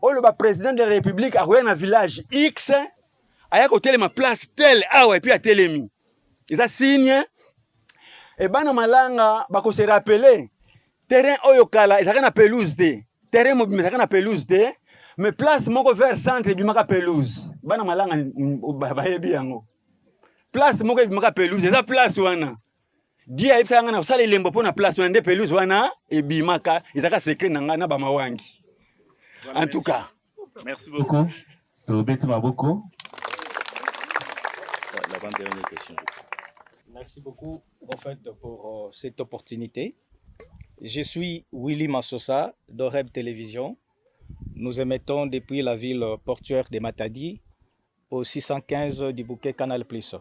Oyo ba président de la République akoya na village X, aya kotelema place telle awa, et puis atelemi. Eza signe. Et bana Malanga bako se rappeler, terrain oyo kala ezalaka na pelouse te. Terrain mobimba ezalaka na pelouse te. Mais place moko vers centre ebimaka pelouse. Bana Malanga, mm, ba-, bayebi yango. Place moko ebimaka pelouse, eza place wana. Dieu ayebisaka nga na kosala elembo mpo na place wana, nde pelouse wana ebimaka, ezalaka secret na nga na ba mawangi. En tout cas. Merci beaucoup. Beaucoup. Tobeti maboko. L'avant-dernière question, je crois. Merci beaucoup, prophète, pour, euh, cette opportunité. Je suis Willy Massosa d'Oreb Télévision. Nous émettons depuis la ville portuaire de Matadi, au six cent quinze du bouquet Canal Plus.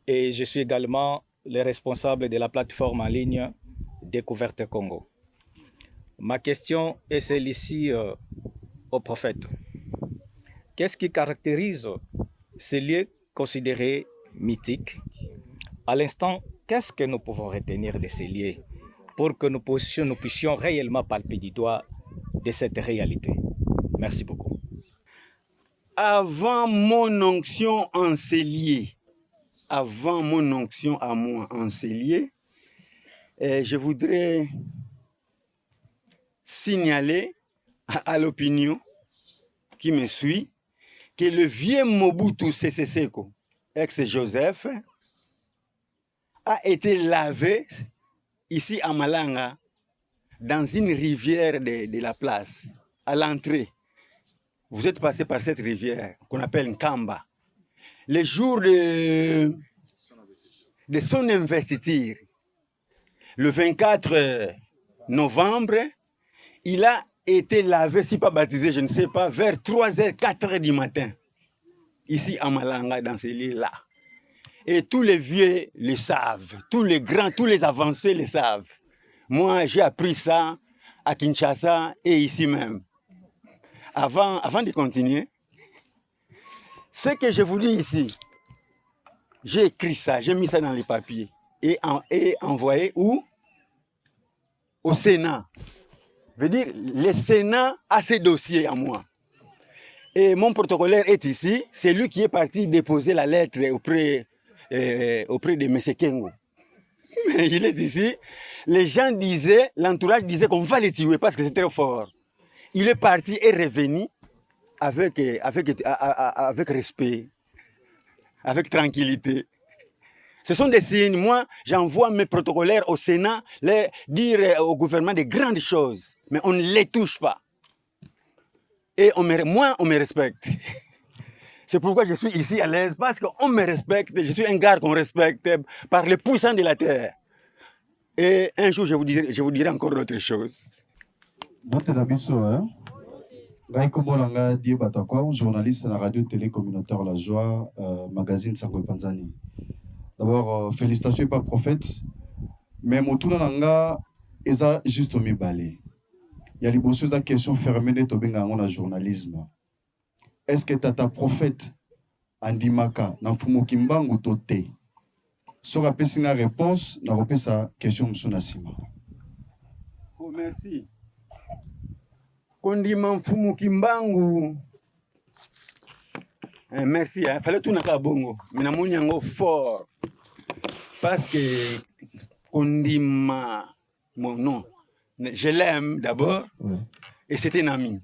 Et je suis également le responsable de la plateforme en ligne Découverte Congo. Ma question est celle-ci, euh, au prophète. Qu'est-ce qui caractérise ce lieu considéré mythique ? À l'instant, qu'est-ce que nous pouvons retenir de ce lieu pour que nous puissions, nous puissions réellement palper du doigt de cette réalité ? Merci beaucoup. Avant mon onction en ce lieu, avant mon onction à moi en ce lieu, euh, je voudrais signaler à, à l'opinion qui me suit que le vieux Mobutu Sese Seko, ex-Joseph, a été lavé ici à Malanga dans une rivière de, de la place, à l'entrée. Vous êtes passé par cette rivière qu'on appelle Nkamba. Le jour de, de son investiture, le vingt-quatre novembre, il a été lavé, si pas baptisé, je ne sais pas, vers trois heures, quatre heures du matin, ici à Malanga, dans ce lieu-là. Et tous les vieux le savent, tous les grands, tous les avancés le savent. Moi, j'ai appris ça à Kinshasa et ici même. Avant, avant de continuer, ce que je vous dis ici, j'ai écrit ça, j'ai mis ça dans les papiers et, en- et envoyé où? Au Sénat. Veut dire, le Sénat a ses dossiers à moi. Et mon protocolaire est ici, c'est lui qui est parti déposer la lettre auprès, euh, auprès de Monsieur Kengo. Mais il est ici. Les gens disaient, l'entourage disait qu'on va le tuer parce que c'est trop fort. Il est parti et revenu avec, euh, avec, a- a- a- avec respect, avec tranquillité. Ce sont des signes. Moi, j'envoie mes protocolaires au Sénat, leur dire, euh, au gouvernement de grandes choses. Mais on ne les touche pas. Et on me- moi, on me respecte. C'est pourquoi je suis ici à l'aise, parce qu'on me respecte. Je suis un gars qu'on respecte par les puissants de la terre. Et un jour, je vous dirai, je vous dirai encore d'autres choses. Mbote na biso, hein? Ngai kombo na nga Die Batakwa, journaliste na radio télé communautaire La Joie, euh, magazine Sango Panzani. D'abord, euh, félicitations, pas prophète. Mais motuna na nga eza juste mibale. Ya liboso eza question fermée nde tobenga yango na journalisme. Est-ce que tata prophète andimaka na Mfumu Kimbangu to te? Soki apesi nga réponse, nakopesa question mosusu na nsima. Oh, merci. Kondima Mfumu Kimbangu. Eh, merci, hein. Fallait tout naka bongo. Mais namoni yango fort. Parce que kondima, mon nom. Je l'aime d'abord. Ouais. Et c'est un ami.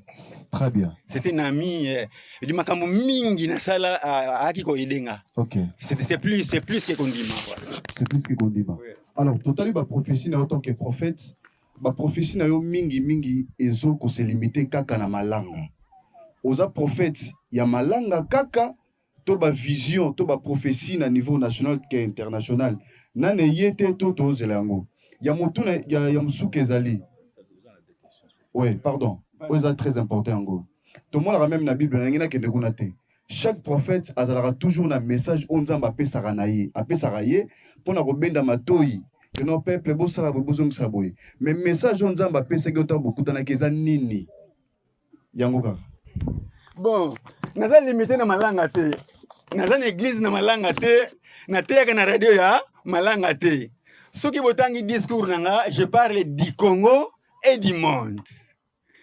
Très bien. C'est un ami. Eh, di makambo mingi na sala a aki ko edenga. Ok. C'est c'est plus c'est plus que kondima quoi. C'est plus que kondima. Oui. Alors, totali ba prophétie na yo en tant que prophète, ba prophétie na yo mingi mingi ezo ko se limiter kaka na malanga. Oza prophète ya malanga kaka, to ba vision, to ba prophétie na niveau national ke international? Nani ye te to tozela yango? Ya motuna ya, ya mosuka ezali. Oui, pardon. Oyo eza très important yango. Tomonaka même na Bible, na ngina kende kuna te. Chaque prophète azalaka toujours na message oyo Nzambe apesaka na ye, apesaka ye mpona kobenda matoyi. Que non, peuple, bosala boye, bozongisa boye. Mais message oyo Nzambe apesaki yo ntango bokutanaki eza nini? Yango kaka. Bon, naza limité na malanga te. Naza na église na malanga te. Nateyaka na radio ya malanga te. Soki botangi discours na nga, je parle du Congo et du monde.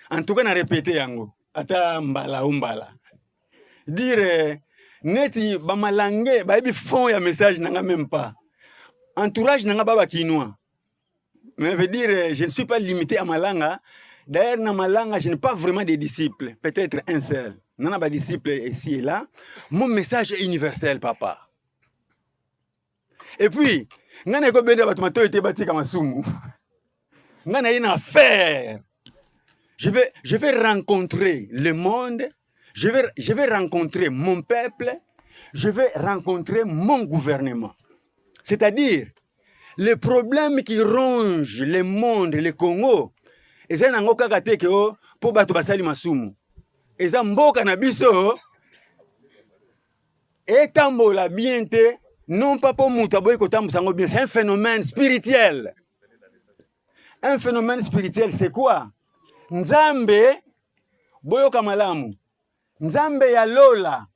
En tout cas, na répéter yango ata mbala ou mbala. Dire, neti ba malanga bayebi fond ya message na nga même pas. Entourage na nga ba ba kinois. Mais veut dire, euh, je ne suis pas limité à malanga. D'ailleurs, na malanga, je n'ai pas vraiment de disciples. Peut-être un seul. Nana ba disciples ici et là. Mon message est universel, papa. Et puis, nga na ko benda bato matoyi te batika masumu. Nga na ye na affaire. Je vais, je vais rencontrer le monde. Je vais, je vais rencontrer mon peuple. Je vais rencontrer mon gouvernement. C'est-à-dire, les problèmes qui rongent le monde, le Congo, eza nango kaka te ke o, po bato basali masumu. Eza mboka na biso etambola bien te, non pas po moto aboyi kotambusa yango bien. C'est un phénomène spirituel. Un phénomène spirituel, c'est quoi? Nzambe, boyoka malamu. Nzambe ya lola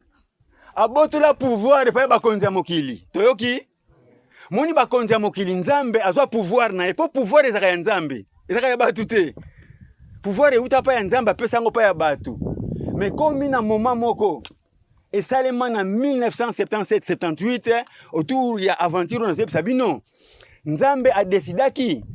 abotola pouvoir epai ya bakonzi ya mokili. Toyoki? Moni, bakonzi ya mokili, Nzambe azwa pouvoir na ye, po pouvoir ezaka ya Nzambe, ezaka ya bato te. Pouvoir euta pa ya Nzambe, apesa yango pa ya bato. Mais komi na moment moko, esalema na mille neuf cent septante-sept septante-huit, autour ya aventure oyo nazoyebisa bino, Nzambe adécidaki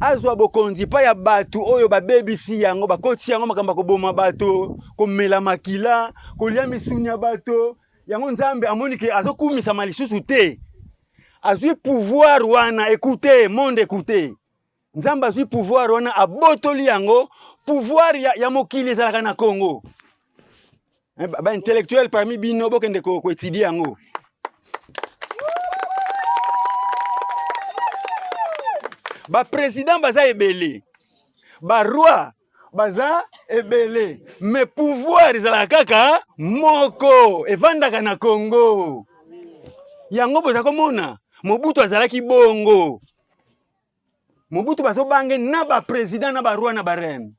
azwa bokonzi epai ya bato oyo babebisi yango, bakotisi yango makambo ya koboma bato, komela makila, kolia misuni ya bato. Yango Nzambe amoni ke azokumisama lisusu te. Azwi pouvoir wana, écoutez, monde, écoutez. Nzambe azwi pouvoir wana, abotoli yango. Pouvoir ya, ya mokili ezalaka na Congo. Eh, ba, ba intellectuel parmi bino, bokende ko, ko étudier yango. Ba président baza ebele, ba roi baza ebele, mais pouvoir ezalaka kaka moko, evandaka na Congo. Yango boza komona, Mobutu azalaki bongo. Mobutu bazobanga ye na ba président, na ba roi, na ba reine.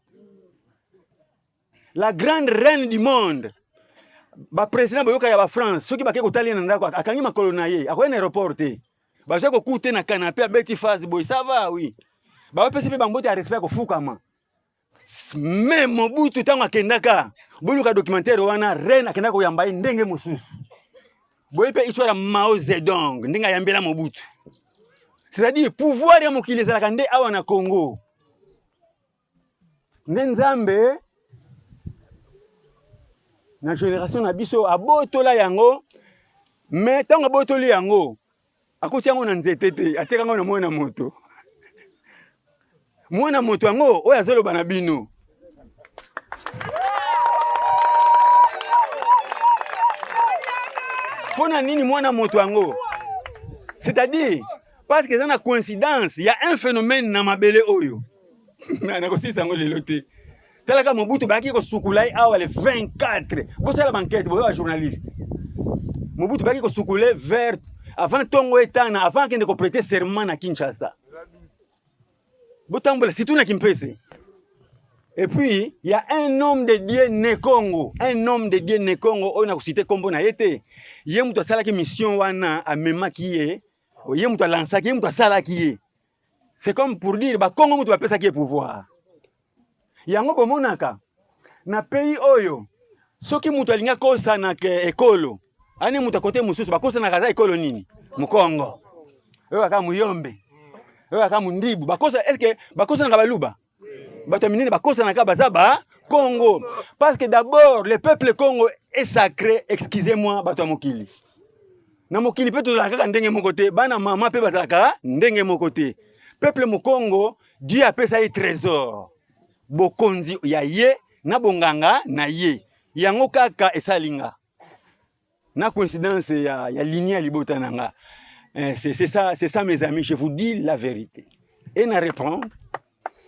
La grande reine du monde. Ba président boyoka ya ba France, soki bake kotala ye na ndako, akangi makolo na ye, akoya na aéroport te. Baza kokuta ye na canapé, abeti face boye, ça va, oui. Bapesi mpe bambote ya respect ya kofukama. Mais Mobutu, ntango akendaka, boluka documentaire wana, reine akendaka koyamba ye ndenge mosusu. Boyebi mpe histoire ya Mao Zedong, ndenge ayambela Mobutu. C'est-à-dire, pouvoir ya mokili ezalaka nde awa na Congo. Nde Nzambe, na génération na biso, abotola yango, mais ntango abotoli yango, akoti yango na nzete te, atiaka yango na mwana moto. Mwana moto yango, oyo azoloba na bino. Mpo na nini mwana moto yango? C'est-à-dire, parce que eza na coïncidence ya un phénomène na mabele oyo. Na, nakosilisa yango lelo te. Talaka Mobutu, bayaki kosukola ye awa le vingt-quatre. Bosala ba enquête, boza ba journaliste. Mobutu bayaki kosukola ye vers, avant ntongo etana, avant akende ko prêter serment na Kinshasa. Botambola, surtout na Kimpese. Et puis, il y a un homme de Dieu, Ne Kongo. Un homme de Dieu, Ne Kongo, oyo nakociter kombo na ye te. Ye moto asalaki mission wana, amemaki ye. Ye moto alancaki, ye moto asalaki ye. C'est comme pour dire, Bakongo moto bapesaki ye pouvoir. Yango bomonaka, na pays oyo, soki moto alingi akosa na ke-, ekolo, ani moto ya côté mosusu, bakosanaka aza ekolo nini? Mukongo. Oyo kaka Muyombe. Oyo kaka Mundibu. Bakosa, est-ce que bakosanaka Baluba? Bato ya minene bakosanaka baza Bakongo. Parce que d'abord, le peuple Kongo est sacré, excusez-moi, bato ya mokili. Na mokili mpe tozalaka kaka ndenge moko te, bana mama mpe bazalaka ndenge moko te. Peuple Mukongo, Dieu apesa ye trésor, bokonzi ya ye na bonganga na ye. Yango kaka esali nga. Na coïncidence ya, ya lignée ya libota na nga. Eh, c'est, c'est ça, c'est ça, mes amis, je vous dis la vérité. Et na reprendre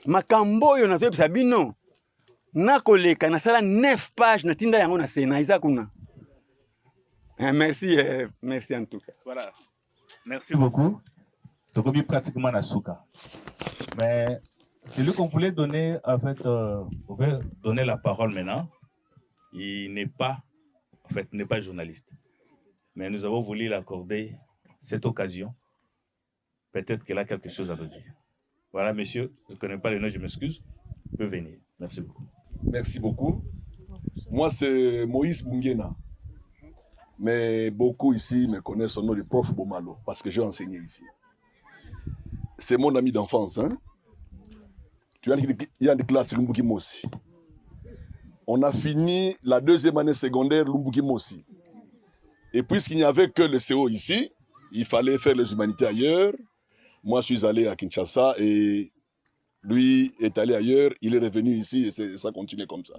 makambo oyo nazoyebisa bino. Nakoleka, nasala neuf pages, natinda yango na Sénat, eza kuna. Eh, merci, eh, merci en tout cas. Voilà. Merci beaucoup. Tokomi pratiquement na suka. Mais celui qu'on voulait donner, en fait, euh, on veut donner la parole maintenant, il n'est pas, en fait, n'est pas journaliste. Mais nous avons voulu l'accorder cette occasion. Peut-être qu'il a quelque chose à nous dire. Voilà, monsieur, je ne connais pas le nom, je m'excuse. Il peut venir. Merci beaucoup. Merci beaucoup. Moi, c'est Moïse Bungena. Mais beaucoup ici me connaissent sous le nom de prof Bomalo, parce que j'ai enseigné ici. C'est mon ami d'enfance, hein. Tu as dit, il y a des classes Lumbuki Mosi. On a fini la deuxième année secondaire Lumbuki Mosi. Et puisqu'il n'y avait que le C O ici, il fallait faire les humanités ailleurs. Moi, je suis allé à Kinshasa et lui est allé ailleurs. Il est revenu ici et c'est, ça continue comme ça.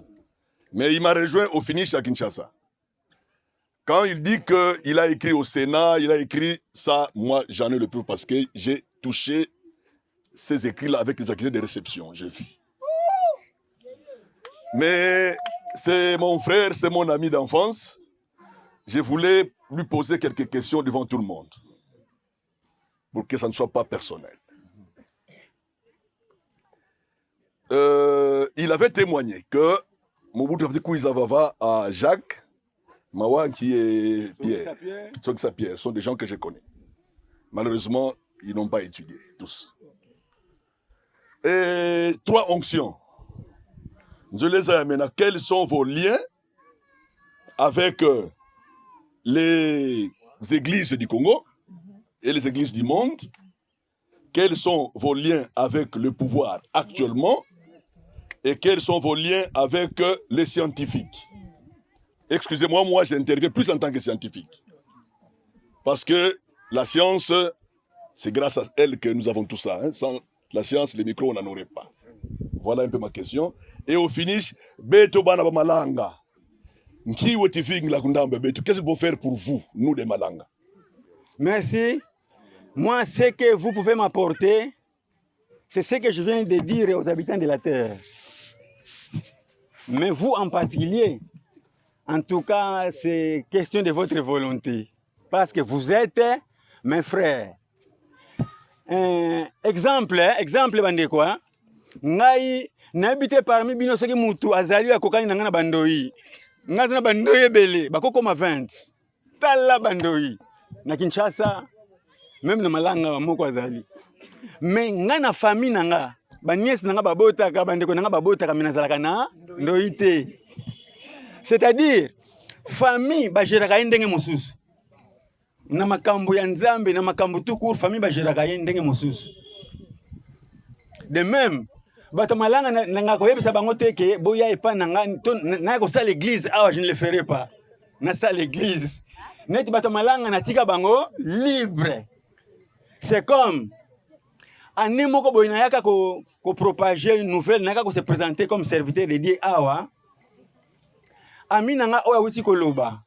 Mais il m'a rejoint au finish à Kinshasa. Quand il dit qu'il a écrit au Sénat, il a écrit ça, moi, j'en ai le preuve parce que j'ai touché ces écrits-là avec les accusés de réception, j'ai vu. Mais c'est mon frère, c'est mon ami d'enfance. Je voulais lui poser quelques questions devant tout le monde, pour que ça ne soit pas personnel. Euh, il avait témoigné que Mobutu avait dit Kwiza Vava à Jacques, Mawanki et Pierre. Songisa Pierre. Songisa Pierre sont des gens que je connais. Malheureusement, ils n'ont pas étudié, tous. Et trois onctions. Nzoleza Yamena, quels sont vos liens avec, euh, les églises du Congo et les églises du monde? quels sont vos liens avec le pouvoir actuellement et quels sont vos liens avec euh, les scientifiques. Excusez-moi, moi j'interviens plus en tant que scientifique. Parce que la science, c'est grâce à elle que nous avons tout ça. Hein. Sans la science, les micros, on n'en aurait pas. Voilà un peu ma question. Et au finish, beto bana ba Malanga. Nki weti vingila ku ndambu ya beto? Qu'est-ce que vous pouvez faire pour vous, nous les Malanga? Merci. Moi, ce que vous pouvez m'apporter, c'est ce que je viens de dire aux habitants de la terre. Mais vous en particulier, en tout cas, c'est question de votre volonté. Parce que vous êtes mes frères. Euh, exemple, hein, exemple, bandeko, hein. Ngai, nayebi te parmi bino soki mutu azali oyo akokani na ngai na bandoyi. Ngai naza na bandoyi ebele, bakokoma vingt. Tala bandoyi. Na Kinshasa, même na Malanga, ba moko azali. Mais ngai na famille na ngai, ba nièce na ngai babotaka, bandeko na ngai babotaka, mais nazalaka na ndoyi te. C'est-à-dire, famille, ba géraka ye ndenge mosusu. Na makambo ya Nzambe, na makambo tout court, famille ba géraka ye ndenge mosusu. De même, bato ya Malanga na, na nga koyebisa bango te que boya epa na nga, to na, na kosala église awa, je ne le ferai pas. Nasala église. Neti bato ya Malanga natika bango libre. C'est comme année moko boye nayaka ko, ko propager nouvelle, nayaka ko se présenter comme serviteur de Dieu awa. Ami na nga oyo awuti koloba,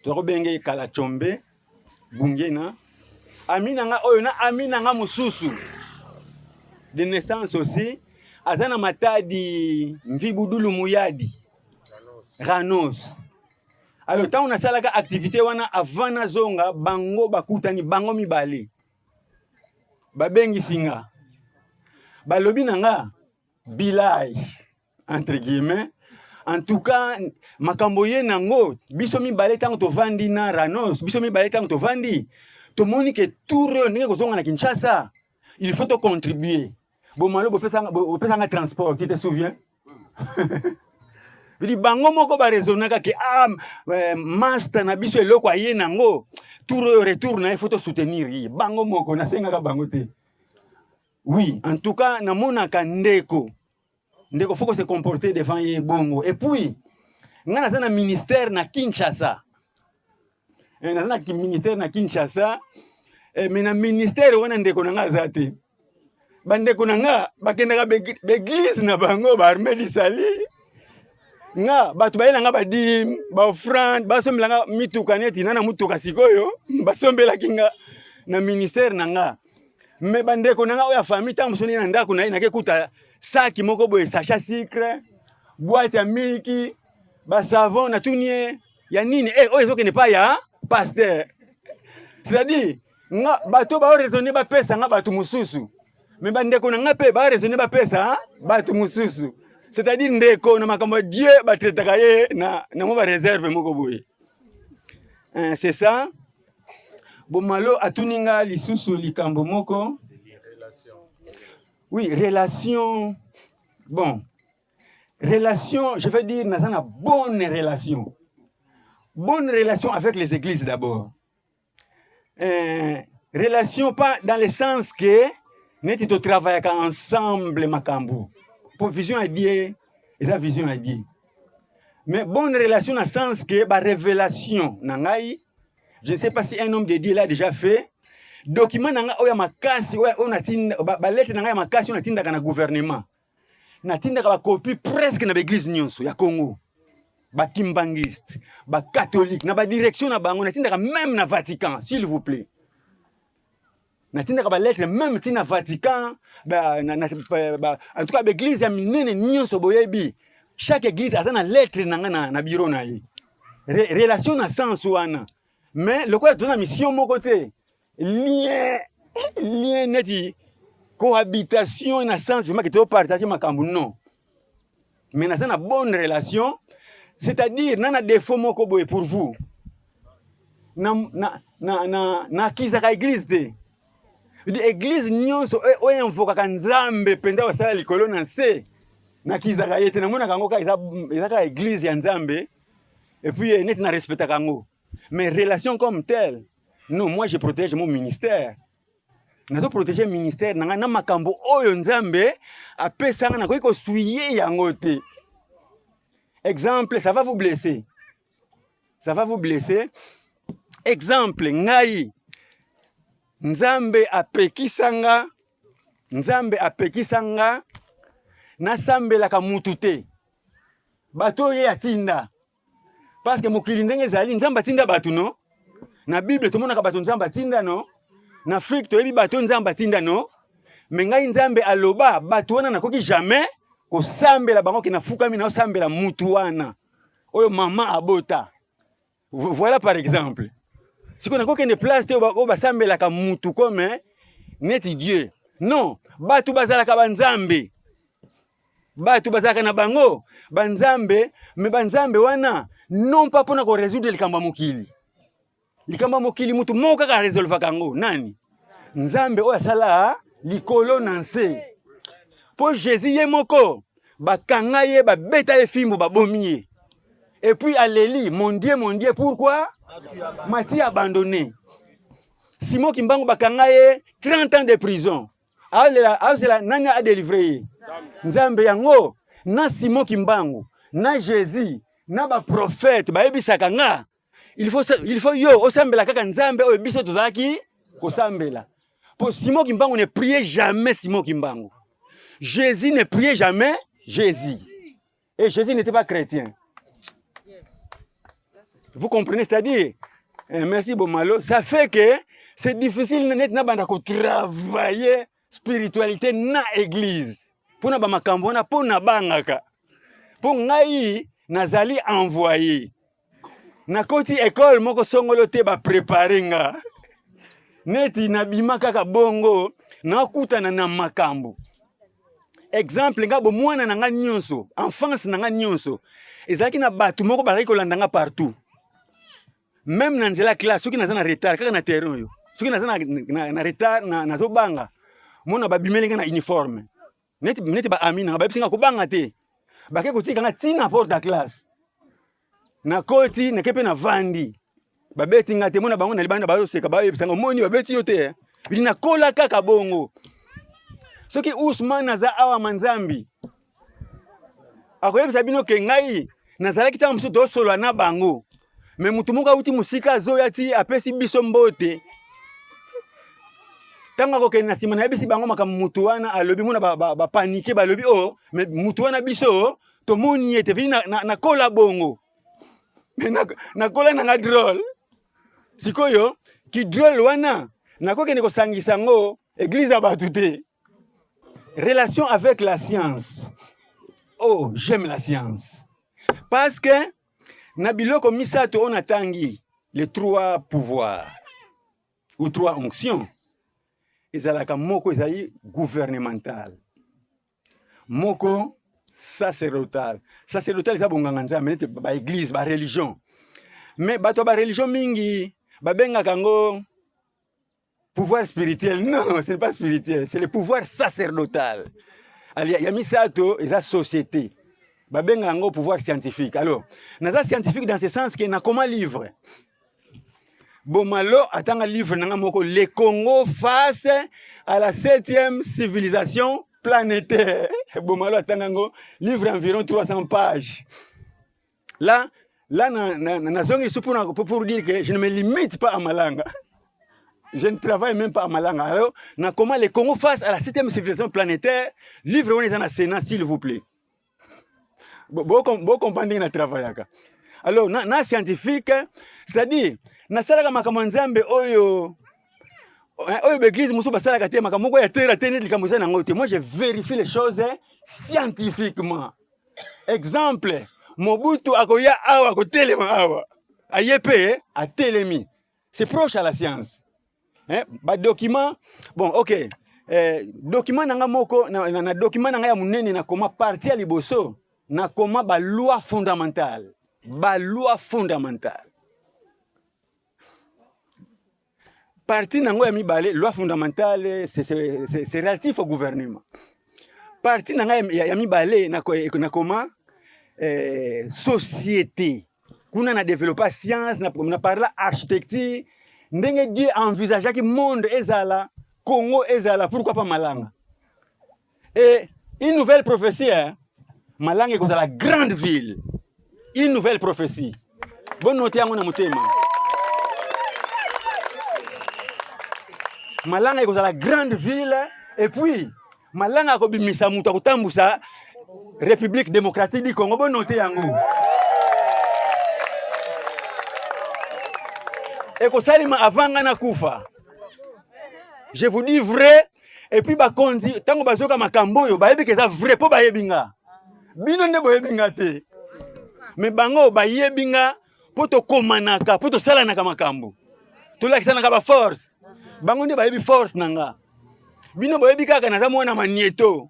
toko benge Kala Tshombe, Bungena. Ami na nga oyo na ami na nga mosusu de naissance aussi, aza na Matadi, Mvibudulu Muyadi, Ranos. Alors, ntango nasalaka activité wana, avant nazonga, bango bakutani, bango mibale. Babengisi nga. Balobi na nga, Bilai, entre guillemets. En tout cas, makambo oye na yango, biso mibale ntango tovandi na Ranos, biso mibale ntango tovandi, tomoni que tour oyo ndenge kozonga na Kinshasa, il faut to contribuer. Bo Malo, bopesa nga, bo-, bopesa nga transport, tu te souviens? Vidi bango moko ba raisonnaka que, ah, eh, master na biso eloko aye na yango, tour oyo retour na ye, faut to soutenir ye. Bango moko, nasengaka bango te. Oui, en tout cas, namonaka ndeko. Ndeko, faut ko se comporter devant ye bongo. Et puis, nga naza na ministère na Kinshasa. Eh, naza na ki-, ministère na Kinshasa. Eh, mais na ministère wana ndeko na nga aza te. Bandeko na nga bakendaka be-, ba église na bango, ba Armée du Salut. Nga, bato bayela nga ba dîme, ba offrande, basombela nga mituka, neti na, na mutuka sikoyo, basombelaki nga na ministère na nga. Mais bandeko na nga oyo ya famille, ntango mosusu na ndako na ye, nake kuta saki moko boye, sachet sucre, boîte ya miliki, ba savon, natuni ye, ya nini? Eh, oyo ezokende epai ya pasteur. C'est-à-dire, nga, bato ba raisonner bapesa nga bato mosusu. Mais bandeko na nga pe ba raisonner bapesa, hein, bato mosusu. C'est-à-dire, ndeko na makambo ya Dieu, ba traitaka ye na, na mwa ba réserve moko boye. Hein, c'est ça. Bo Malo atuni nga lisusu likambo moko. Oui, relation. Bon. Relation, je veux dire, naza na bonne relation. Bonne relation avec les églises d'abord. Euh, relation pas dans le sens que neti to travaillaka ensemble makambo. Po vision ya Dieu, eza vision ya Dieu. Mais bonne relation na sens que ba révélation na ngai, je ne sais pas si un homme de Dieu l'a déjà fait. Document na nga oyo ya makasi, oyo, oyo natinda, ba, ba lettre na nga ya makasi oyo natindaka na gouvernement. Natindaka ba copie presque na ba église nyonso ya Congo. Ba kimbanguiste, ba catholique, na ba direction na bango, natindaka même na Vatican, s'il vous plaît. Natindaka ba lettre même ti na Vatican, ba, na, na, ba, ba, en tout cas, ba église ya minene nyonso boyebi. Chaque église aza na lettre na nga na, na bureau na ye. Re-, relation na sens wana. Mais lokola toza na mission moko te, lien, lien neti cohabitation na sens vraiment que to partager makambo, non. Mais naza na bonne relation, c'est-à-dire na, na défaut moko boye pour vous. Na, na, na, na, nakizaka église te. Di église nyonso oyo, oyo invokaka Nzambe mpenza, basala likolo na nse, nakizaka ye te. Namonaka yango kaka eza, eza kaka église ya Nzambe. Et puis, eh, neti na respectaka yango. Mais relation comme telle, non, moi je protège mon ministère. Nazo protéger ministère na nga na makambo oyo Nzambe apesa nga, nakoki ko souiller yango te. Exemple, ça va vous blesser. Ça va vous blesser. Exemple, ngai, Nzambe apekisa nga, Nzambe apekisa nga nasambelaka mutu te. Bato ye atinda. Parce que mokili ndenge ezali, Nzambe atinda bato, non? Na Bible, tomonaka bato Nzambe atinda, non? Na Afrique, toyebi bato Nzambe atinda, non? Mais ngai, Nzambe aloba, bato wana nakoki jamais kosambela bango, ke nafukami na osambela mutu wana oyo mama abota. Vo-, voilà par exemple. Siko nakokende place te oyo ba-, oyo basambelaka mutu comme, hein, neti Dieu. Non, bato bazalaka banzambe. Bato bazalaka na bango banzambe, mais banzambe wana, non pas pona ko résoudre likambo ya mokili. Likambo ya mokili, mutu moko kaka a résolvaka yango. Nani? Nzambe oyo asala likolo na nse. Po Jésus ye moko, bakanga ye, babeta ye fimbu, babomi ye. Et puis aleli, mon Dieu, mon Dieu, pourquoi m'as-tu abandonné? Simon Kimbangu bakanga ye, trente ans de prison. Alela, azela nani a délivrer ye? Nzambe. Yango, na Simon Kimbangu, na Jésus, na ba prophètes, bayebisaka nga, il faut sa-, il faut yo osambela kaka Nzambe oyo biso tozalaki kosambela. Po Simon Kimbangu ne priait jamais Simon Kimbangu. Jésus ne priait jamais Jésus. Et Jésus n'était pas chrétien. Vous comprenez? C'est-à-dire, eh, merci Bomalo, ça fait que c'est difficile net na banda ko travailler spiritualité na église. Pona ba makambo wana, pona bangaka. Po ngai nazali envoyé. Nakoti école moko songolo te, ba préparer nga. Neti nabima kaka bongo, nakutana na makambo. Exemple, nga bomwana na nga nyonso, enfance na nga nyonso, ezalaki na bato moko bazalaki kolanda nga partout. Même na nzela classe, soki naza na retard, kaka na terrain oyo, soki naza na, na, na retard, na, nazobanga, mona babimeli nga na uniforme. Neti, neti ba amis na nga, bayebisi nga kobanga te. Bake kotika nga tii na porte ya classe. Nakoti, nake pe navandi. Babeti nga te, mona bango na libanda bazoseka, bayebisa nga, "Omoni, babeti yo te, eh?" Bili nakola kaka bongo. Soki Ousmane aza awa, Manzambi, akoyebisa bino ke ngai nazalaki ntango mosusu tosolola na bango. Mais mutu moko auti mosika, azoya ti apesi biso mbote. Ntango akokende na nsima, nayebisi bango makambo mutu wana alobi, mona ba, ba, ba paniquer, balobi: "Oh, mais mutu wana biso tomoni ye te, vili na, na, nakola bongo." Mais na, nakola na nga drôle. Sikoyo, ki drôle wana, nakokende kosangisa yango église ya bato te. Relation avec la science. Oh, j'aime la science. Parce que na biloko misato oyo natangi, les trois pouvoirs ou trois onctions, ezalaka moko ezali gouvernemental, moko sacerdotal. Sacerdotal eza bonganga-Nzambe, neti ba église, ba religion. Mais bato ya ba religion mingi babengaka yango pouvoir spirituel. Non, ce n'est pas spirituel, c'est le pouvoir sacerdotal. Alors, ya, ya misato eza société. Babenga yango pouvoir scientifique. Alors, naza scientifique dans ce sens que nakoma livre. Bomalo atanga livre na nga moko, Le Congo face à la septième civilisation planétaire. Bomalo atanga yango, livre environ trois cents pages. Là, là, na, na, na, nazongi lisusu pour, pour, pour dire que je ne me limite pas à Malanga. Je ne travaille même pas à Malanga. Alors, nakoma Le Congo face à la septième civilisation planétaire, livre wana eza na Sénat, s'il vous plaît. Bo, bo, com-, bo comprendre na travaillaka. Alors, na, na scientifique, c'est-à-dire, nasalaka makambo ya Nzambe oyo, hein, oyo ba église mosusu basalaka te, makambo moko ya terre à terre, neti likambo eza na yango te. Moi, je vérifie les choses, hein, scientifiquement. Exemple, Mobutu akoya awa, akotelema awa. Aye pe, eh, atelemi. C'est proche à la science. Hein? Ba document, bon, ok. Eh, document na nga moko, na, na, na document na nga ya monene, nakoma partie ya liboso, nakoma ba loi fondamentale. Ba loi fondamentale. Partie na yango ya mibale, loi fondamentale, c'est, c'est, c'est, c'est relatif au gouvernement. Partie na nga ya, ya, ya mibale, nako-, nakoma, eh, société. Kuna na développer science, na, na parler architecture, ndenge Dieu envisageaki monde ezala, Congo ezala, pourquoi pas Malanga? Et une nouvelle prophétie, hein? Malanga ekozala grande ville. Une nouvelle prophétie. Bo noter yango na motema. Malanga ekozala grande ville, et puis Malanga akobimisa moto akotambusa République Démocratique du Congo. Bo noter yango. Ekosalema avant nga nakufa. Je vous dis vrai. Et puis bakonzi, tango bazoyoka makambo oyo, bayebi ke eza vrai, po bayebi nga. Bino nde boyebi nga te. Mais bango bayebi nga, po tokomanaka, po tosalanaka makambo. Tolakisanaka ba force. Bango nde bayebi force na nga. Bino boyebi kaka naza mwana manieto.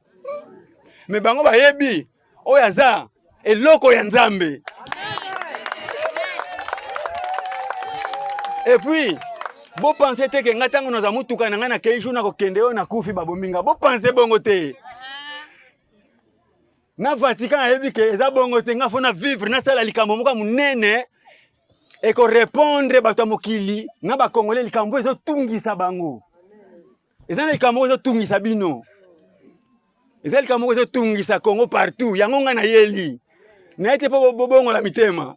Mais bango bayebi oyo aza eloko ya Nzambe. Et puis, bo penser te que nga tango naza motuka na nga na kei jour nakokende oyo nakufi, babombi nga. Bo penser bongo te. Na Vatican ayebi ke eza bongo te, nga faut na vivre, nasala likambo moko ya monene, eko répondre bato ya mokili na ba Congolais, likambo ezotungisa bango. Eza na likambo ezotungisa bino. Eza likambo ezotungisa Congo partout. Yango nga nayeli. Naye te po bo-, bobongola mitema.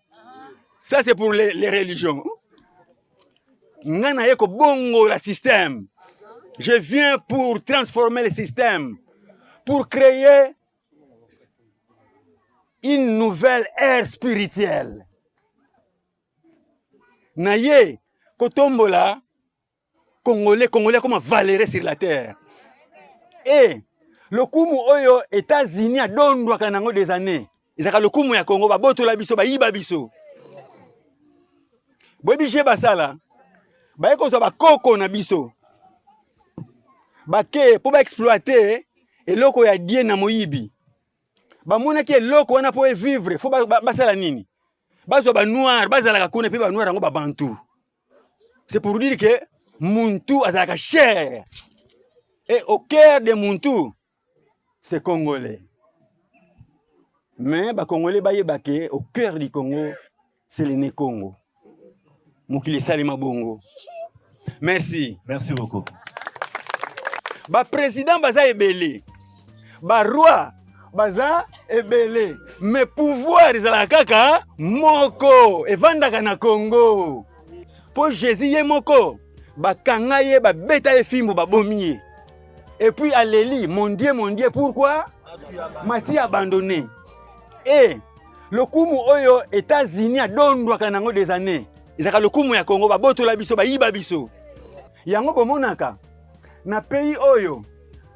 Ça, c'est pour les, les religions. Nga naye kobongola système. Je viens pour transformer le système, pour créer une nouvelle ère spirituelle. Naye kotombola Congolais, Congolais akoma valeureux sur la terre. Et lokumu oyo États-Unis adondwaka na yango des années, ezalaka lokumu ya Congo, babotola biso, bayiba biso. Boyebi jeu basala? Baye kozwa bakoko na biso, bake po ba exploiter eloko ya Dieu na moyibi. Bamonaki eloko wana po e vivre, faut ba, ba, basala nini? Bazwa ba noirs, bazalaka kuna, pe ba noirs yango ba bantu. C'est pour dire que muntu azalaka cher. Et au cœur de muntu, c'est congolais. Mais ba Congolais bayeba que au cœur du Congo, c'est le Ne Kongo. Mokili esalema bongo. Merci. Merci beaucoup. Ba président baza ebele. Ba roi baza ebele. Mais pouvoir ezalaka kaka moko. Evandaka na Congo. Po Jésus ye moko, bakanga ye, babeta ye fimbo, babomi ye. Et puis aleli, mon Dieu, mon Dieu, pourquoi m'as-tu abandonné? Et lokumu oyo États-Unis adondwaka na yango des années, ezalaka lokumu ya Congo, babotola biso, bayiba biso. Yango bomonaka, na pays oyo,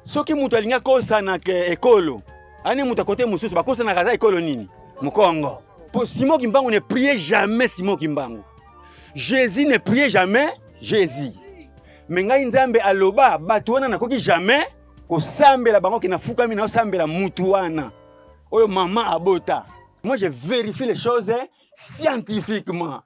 soki moto alingi akosana ke ekolo, ane moto ya côté mosusu, bakosanaka aza ekolo nini? Mukongo. Po Simon Kimbangu ne priait jamais Simon Kimbangu. Jésus ne priait jamais Jésus. Mais ngai Nzambe aloba, bato wana nakoki jamais kosambela bango, ke nafukami na osambela mutu wana. Oyo mama abota. Moi, je vérifie les choses, hein, scientifiquement.